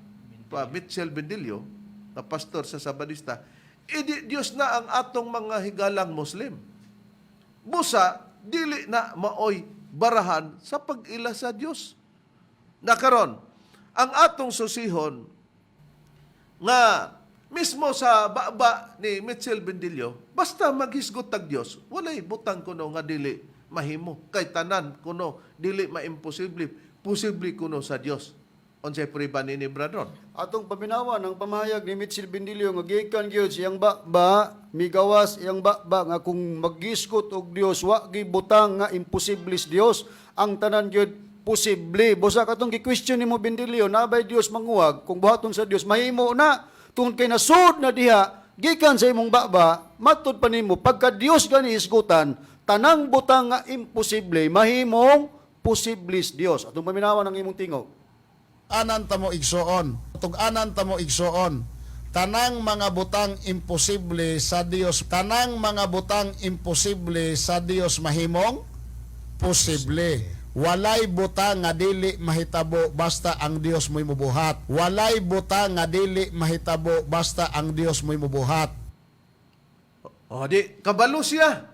pa Mitchell Bendilio, na pastor sa Sabadista, eh di Dios na ang atong mga higalang Muslim. Busa, dili na maoy barahan sa pag-ila sa Dios. Nakaron, ang atong susihon nga mismo sa baba ni Mitchell Bendilio, Basta maghisgot tag Dios, walay butang kuno nga dili mahimo. Kay tanan kuno dili maimposible, posible kuno sa Dios. Unsay prueba ni Brad Ron? Atong paminawan ang pamahayag ni Mitchell Bendilio nga gikan gyud siyang ba migawas iyang ba nga kung maggisgot og Dios, wa gi butang nga imposible sa Dios, ang tanan gyud posible. Busa katong gi-question nimo, Bendilio, na bay Dios manguwag, kung buhaton sa Dios mahimo na tungod kay nasud na diha gikan sa imong baba. Matud pa nimo, pagka Dios gani isgutan, tanang butang nga imposible mahimong posible sa Dios. Atong paminawan ang imong tingog. Anan ta mo, igsoon. Tug-anan ta mo, igsoon. Tanang mga butang imposible sa Dios, tanang mga butang imposible sa Dios mahimong posible. Walay butang nga dili mahitabo basta ang Dios mo'y mubuhat. Walay butang nga dili mahitabo basta ang Dios mo'y mubuhat. O di kabalo siya.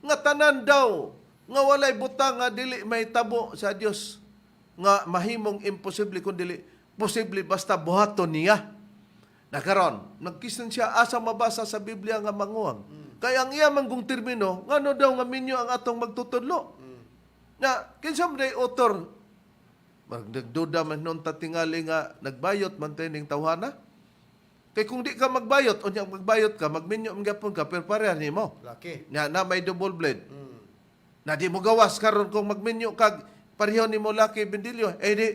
Nga tanan daw nga walay butang nga dili mahitabo sa Dios nga mahimong imposible kun dili posible basta buhaton niya. Nakaron, nagkison siya asa mabasa sa Biblia nga manguwag. Kay ang iya manggong termino, ngano daw nga minyo ang atong magtutudlo. Na kinsa man day author? Nagduda man noon tatingali nga nagbayot man tayo ning tawhana. Kay kung di ka magbayot, unya magbayot ka, magminyo man gyapon ka, pero pareha nimo. Laki. Na, na may double blade. Na di mo gawas karon kung magminyo kag pareho nimo laki, Bendilio, eh di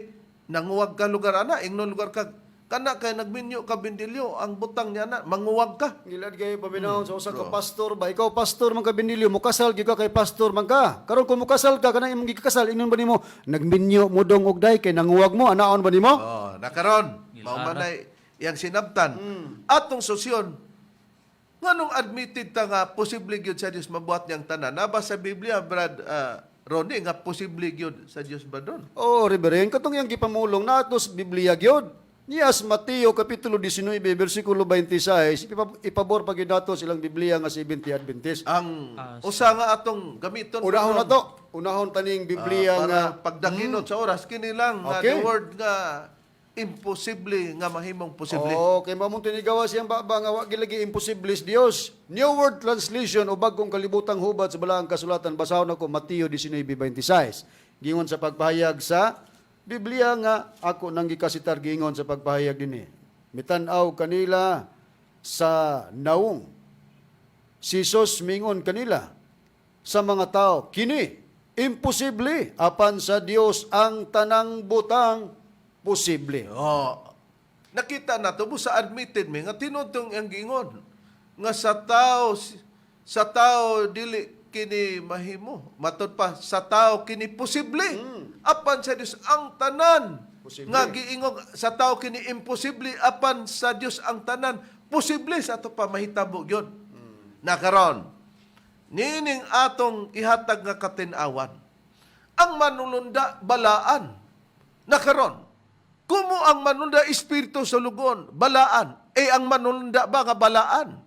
nanguwag ka lugar ana, ingnon lugar ka kana kay nagminyo ka, Bendilio, ang butang niya na manguwag ka. Ngilad kayo paminahon sa usa ka pastor ba? Ikaw pastor man ka, Benilio, mukasal gyud ka kay pastor man ka. Karon kung mukasal ka kanang imong gikasal, ingnon ba nimo nagminyo mo dong og day kay nanguwag mo, anaon ba nimo? Oh, nakaron, mao man ay iyang sinabtan. Atong sosyon, nganong admitted ta nga posible gyud sa Dios mabuhat niyang tanan. Naba sa Biblia, Brad Ronnie, nga posible gyud sa Dios ba doon? Oo, Reverend, katong iyang gipamulong nato sa Biblia gyud. Niyas Mateo kapitulo 19 bersikulo 26, ipabor pa gyud nato silang Biblia nga 70 Adventist. Ang usa nga atong gamiton Unahon karon, na to. Unahon taning Biblia para nga pagdakinot sa oras kini lang nga the word nga imposible nga mahimong posible. Okay, mao mong tinigawa siyang baba nga wa gilagi imposible sa Dios. New World Translation o Bagong Kalibutang Hubad sa Balaang Kasulatan, basahon ako Mateo 19:26. Gingon sa pagpahayag sa Biblia nga ako nang gikasitar, gingon sa pagpahayag dinhi. Mitan-aw kanila sa naong. Si Jesus mingon kanila sa mga tao, "Kini imposible, apan sa Dios ang tanang butang posible." Oh. Nakita na to sa admitted mi nga tinutong ang giingon nga sa tao dili kini mahimo. Matod pa sa tao kini posible. Apan sa Dios ang tanan Posible. nga giingog sa tao kini imposible, apan sa Dios ang tanan posible, sa ato pa mahitabo gyud. Nakaron nining atong ihatag nga katin-awan. Ang manulunda balaan. Nakaron, kumo ang manulunda espiritu sa lugon, balaan. Eh ang manulunda ba nga balaan?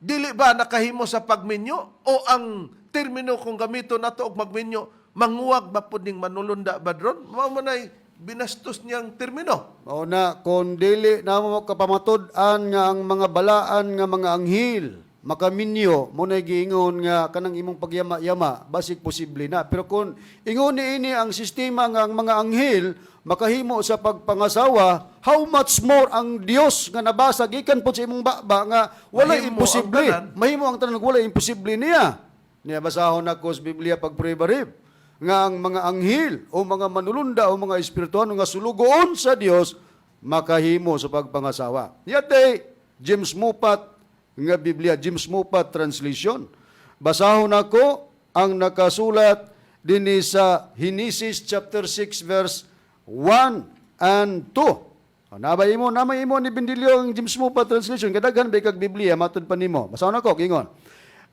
Dili ba nakahimo sa pagminyo? O ang termino kung gamito nato og magminyo, manguwag ba pud ning manulunda ba dron? Mao man ay binastos niyang termino. Mao na kung dili namo kapamatud-an nga ang mga balaan nga mga anghel makaminyo, mo na giingon nga kanang imong pagyama-yama basig posible na. Pero kung ingon niini ang sistema nga ang mga anghel makahimo sa pagpangasawa, how much more ang Dios nga nabasa gikan po sa imong baba nga walay Mahimo ang imposible. tanan. Mahimo ang tanan, walay imposible niya. Niya basahon ako sa Biblia pagprueba rib nga ang mga anghel o mga manulunda o mga espirituano nga sulugoon sa Dios makahimo sa pagpangasawa. Yate James Moffat nga Biblia, James Moffat Translation. Basahon ako ang nakasulat dinhi sa Genesis chapter 6 verse 1 and 2. O, nabay mo, namay imo ni Bendilio ang James Moffat Translation. Kadaghan ba kag Biblia matud pa nimo. Basahon ako, ingon.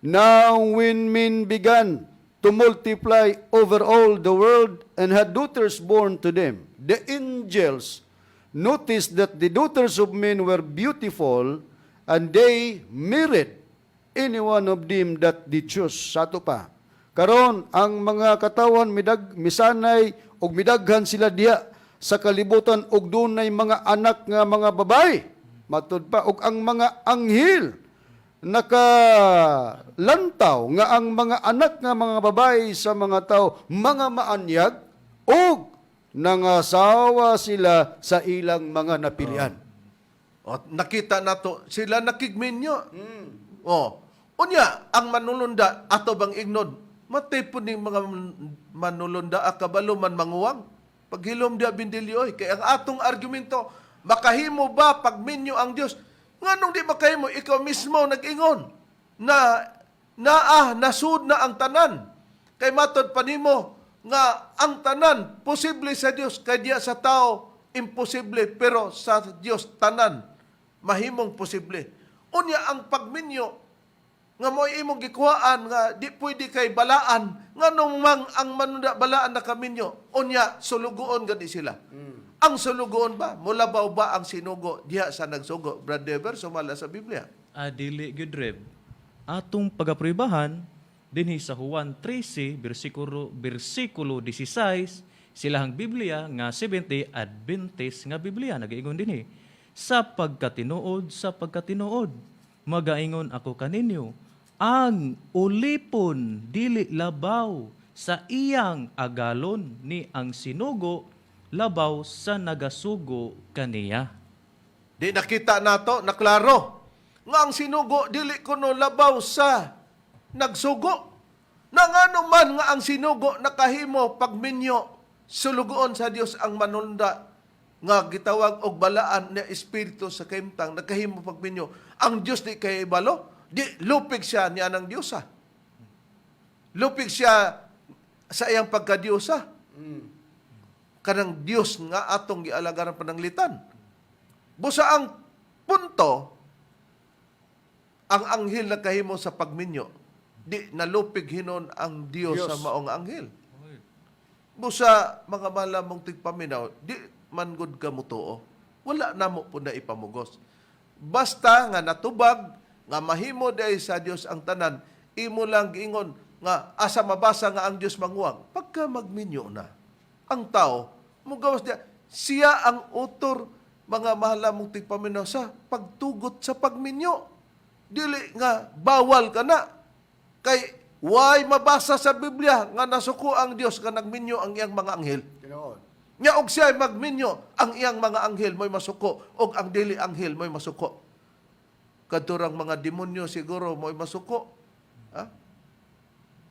"Now when men began to multiply over all the world and had daughters born to them, the angels noticed that the daughters of men were beautiful and they married any one of them that they choose." Sa ato pa. Karon ang mga katawan midag misanay ug midaghan sila diha sa kalibutan ug dunay mga anak nga mga babae. Matud pa, ug ang mga anghel Nakalantaw nga ang mga anak nga mga babae sa mga tao mga maanyag ug nangasawa sila sa ilang mga napilian. O, nakita nato sila nakigminyo. O, unya ang manulunda ato bang ignon? Matay po ning mga manulunda akabalo man manguwang. Paghilom dia bindilyo oy, kay ang atong argumento, makahimo ba pagminyo ang Dios? Nganong di makahimo, ikaw mismo nag-ingon na naa nasud na ang tanan. Kay matod pa nimo nga ang tanan posible sa Dios, kay diya sa tao imposible, pero sa Dios tanan mahimong posible. Unya ang pagminyo nga mo imong gikuhaan nga di pwede kay balaan, nganong mang ang manunda balaan na kaminyo, unya sulugoon gani sila. Ang sulugoon ba mulabaw ba ang sinugo diha sa nagsugo, Brad Dever, sumala sa Biblia? Adili gyud, Reb. Atong pagapruebahan dinhi sa Juan 13 bersikulo 16, silahang Biblia nga 70 Adventist nga Biblia nagaingon dinhi. Sa pagkatinuod, magaingon ako kaninyo, ang ulipon dili labaw sa iyang agalon, ni ang sinugo labaw sa nagasugo kaniya. Di nakita nato, naklaro nga ang sinugo dili kuno labaw sa nagsugo. Na ngano man nga ang sinugo nakahimo pagminyo, sulugoon sa Dios ang manunda nga gitawag og balaan na espiritu sa kahimtang, nakahimo pagminyo. Ang Dios di kay ibalo, di lupig siya niya ng Diyosa. Lupig siya sa iyang pagkadiyosa. Kanang Dios nga atong gialagaran pananglitan. Busa ang punto, ang anghel nagkahimo sa pagminyo, di nalupig hinon ang Dios, Dios. sa maong anghel. Busa mga malamong tigpaminaw, di man gud ka mutuo. Wala namo po na ipamugos. Basta nga natubag, nga mahimo day sa Dios ang tanan, imo lang giingon nga asa mabasa nga ang Dios manguwang. Pagka magminyo na ang tao, mugawas niya, siya ang utor, mga mahalamong tigpaminaw, sa pagtugot sa pagminyo. Dili nga bawal ka na. Kay why mabasa sa Biblia nga nasuko ang Dios nga nagminyo ang iyang mga anghel? Tinuod. Nya og siya ay magminyo, ang iyang mga anghel mo'y masuko og ang dili anghel mo'y masuko. Kadurang mga demonyo siguro mo'y masuko. Ha?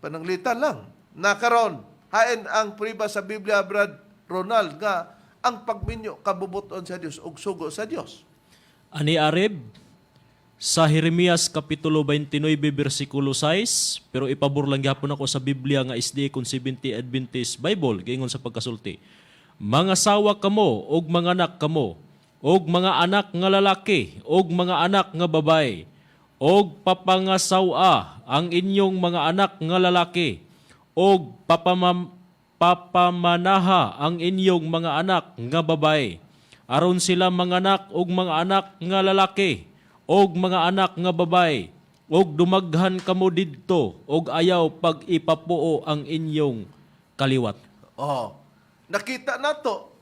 Pananglitan lang. Nakaron, hain ang priba sa Biblia, Brad Ronald, nga ang pagminyo kabubuton sa Dios ug sugo sa Dios. Ani Areb, sa Jeremias Kapitulo 29, versikulo 6, pero ipabor lang gyapon ako sa Biblia nga SDA kung 70 Adventist Bible, giingon sa pagkasulti. Mga sawa kamo og mga anak kamo, og mga anak nga lalaki, og mga anak nga babae, og papangasawa ang inyong mga anak nga lalaki, og papamanaha ang inyong mga anak nga babae, aron sila manganak og mga anak nga lalaki og mga anak nga babae, og dumaghan kamo didto og ayaw pag ipapuo ang inyong kaliwat. Oh, nakita nato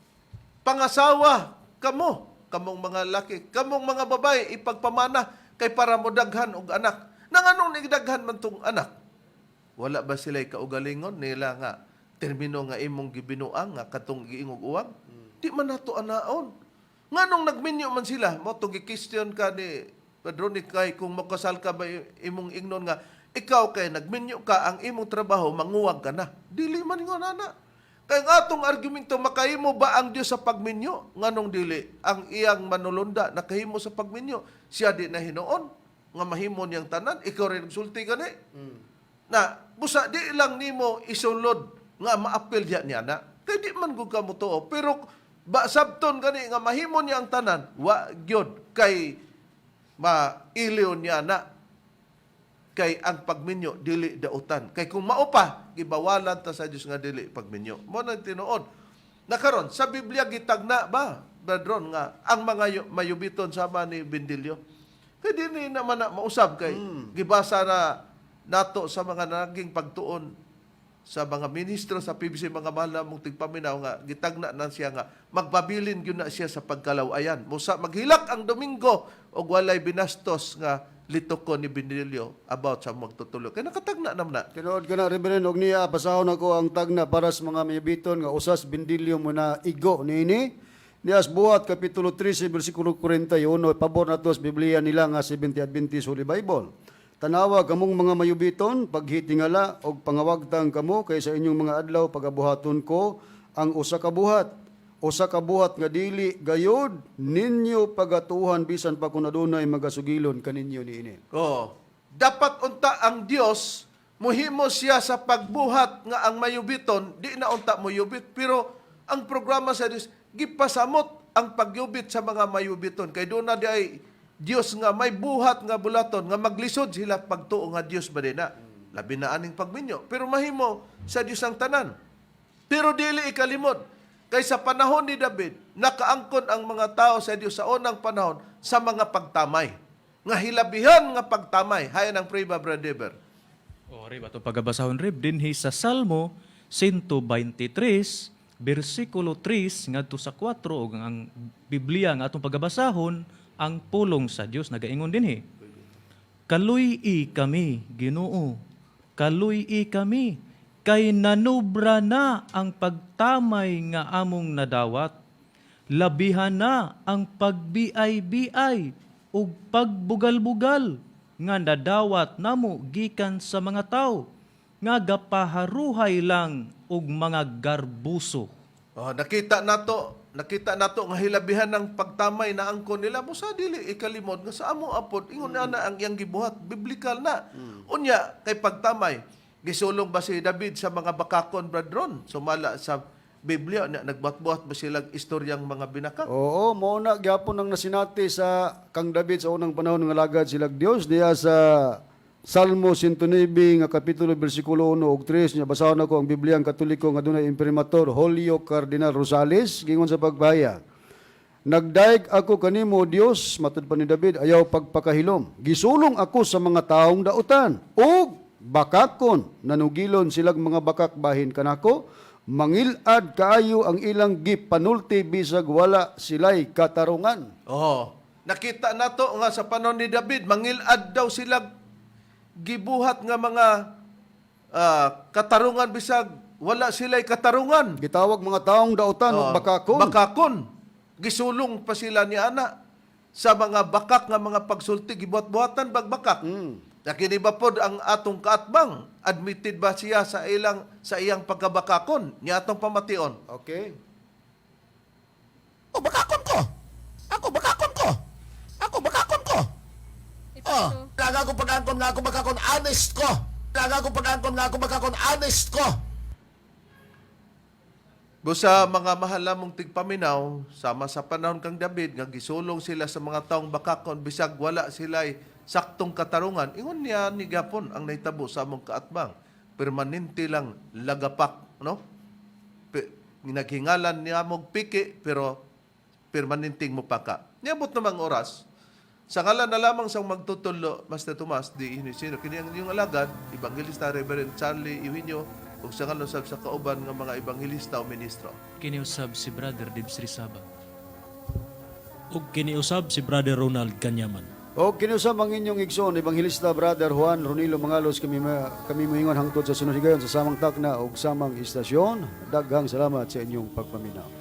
pangasawa kamo, kamong mga laki, kamong mga babae ipagpamana kay para mo daghan og anak. Nanganong nigdaghan man tong anak? Wala ba sila kaugalingon nila nga termino nga imong gibinuang nga katong giingog uwang? Di man nato anaon. Nganong nagminyo man sila, mo to gi-question ka ni Pedro ni kay kung makasal ka ba imong ingnon nga ikaw kay nagminyo ka, ang imong trabaho manguwag ka na. Dili man ingon ana. Kay ang atong argumento, makahimo ba ang Dios sa pagminyo? Nganong dili? Ang iyang manulunda nakahimo sa pagminyo. Siya di na hinuon nga mahimo niyang tanan, ikaw rin nagsulti gani. Na busa di lang nimo isulod nga maapil diya niya na. Kay di man gud ka motuo, pero ba sabton gani nga mahimo niya ang tanan, wa gyud kay mailiw niya na, kay ang pagminyo dili dautan. Kay kung mao pa, gibawalan ta sa Dios nga dili pagminyo. Mo nang tinuod. Nakaron sa Biblia gitagna ba, Bradron, nga ang mga mayubiton sama ni Bindilyo. Kay dinhi naman na mausab kay gibasa na nato sa mga naging pagtuon sa mga ministro sa PBC, mga mahal na mong tigpaminaw, nga gitagna na siya nga magpabilin gyud na siya sa pagkalawayan. Musa maghilak ang Domingo og walay binastos nga litok ko ni Benilio about sa magtutulo. Kaya nakatagna naman na. Tinuod ka na, Reverend, og niya, basahon ako ang tagna para sa mga mayabiton nga usas bindilyo mo na igo niini. Niya sa Buhat, Kapitulo 13, versikulo 41, pabor na to sa Biblia nila nga 70 Adventist Holy Bible. Tanawa kamong mga mayubiton, paghitingala og pangawagtang kamo kay sa inyong mga adlaw pagabuhaton ko ang usa ka buhat. Usa ka buhat nga dili gayod ninyo pagatuhan bisan pa kung adunay magasugilon kaninyo niini. Oo. Dapat unta ang Dios muhimo siya sa pagbuhat nga ang mayubiton, di na unta moyubit, pero ang programa sa Dios gipasamot ang pagyubit sa mga mayubiton kay doon na di ay Dios nga may buhat nga bulaton nga maglisod sila pagtuo nga Dios ba na. Labi na aning pagminyo, pero mahimo sa Dios ang tanan. Pero dili ikalimod kay sa panahon ni David nakaangkon ang mga tao sa Dios sa unang panahon sa mga pagtamay. Nga hilabihan nga pagtamay. Hayan ang pray ba, Brother Dever? O, Rib, atong pagabasahon, Rib, dinhi sa Salmo 123, bersikulo 3 ngadto sa 4 ug ang Biblia nga atong pagabasahon ang pulong sa Dios nagaingon dinhi. Kaluy-i kami, Ginoo. Kaluy-i kami kay nanubra na ang pagtamay nga among nadawat. Labihan na ang pagbiay-biay ug pagbugal-bugal nga nadawat namo gikan sa mga tawo nga gapaharuhay lang og mga garbuso. Oh, nakita nato nga hilabihan ng pagtamay na angkon nila busa dili ikalimod nga sa amo apod ingon na ang iyang gibuhat biblical na. Unya kay pagtamay gisulong ba si David sa mga bakakon, brethren, sumala sa Biblia na nagbuhat-buhat ba silang istoryang mga binaka? Oo, mao na gyapon ang nasinati sa kang David sa unang panahon nga lagad silag Dios diya sa Salmo 109 nga kapitulo bersikulo 1 ug 3 nya. Basahon ako ang Biblia ang Katoliko nga dunay imprimatur Julio Cardinal Rosales. Gingon sa pagbayag, "Nagdaig ako kanimo, Dios," matud pa ni David, "ayaw pagpakahilom. Gisulong ako sa mga taong dautan ug bakakon. Nanugilon silag mga bakak bahin kanako. Mangilad kaayo ang ilang gipanulti bisag wala sila'y katarungan." Oh, nakita nato nga sa panahon ni David mangilad daw sila gibuhat nga mga katarungan bisag wala sila'y katarungan. Gitawag mga taong dautan ug Oh, bakakon. Bakakon. Gisulong pa sila ni ana sa mga bakak nga mga pagsulti gibuhat-buhatan bagbakak. Kini ba pod ang atong kaatbang? Admitted ba siya sa iyang pagkabakakon? Niya atong pamation. Okay. O bakakon ko. Ako bakakon ko. Ako bakakon ko. Oh, laga ko pag-angkon nga ako bakakon, honest ko. Laga ko pag-angkon nga ako bakakon, honest ko. Busa mga mahal namong tigpaminaw, sama sa panahon kang David nga gisulong sila sa mga taong bakakon bisag wala sila'y saktong katarungan, ingon niya ni gapon ang nahitabo sa among kaatbang. Permanente lang lagapak, no? Naghingalan niya mog piki pero permanenteng mupaka. Niabot namang oras. Sa ngalan na lamang sang magtutulo, Master Tomas, di sino kini ang inyong alagad, Evangelista Reverend Charlie Eugenio, ug sa ngalan sab sa kauban nga mga ebanghelista o ministro. Kiniusab si Brother Dibs Rizaba. Ug kiniusab si Brother Ronald Kanyaman. O kiniusab ang inyong igsoon, Evangelista Brother Juan Ronilo Mangalos, kami moingon hangtod sa sunod higayon sa samang takna ug samang istasyon. Daghang salamat sa inyong pagpaminaw.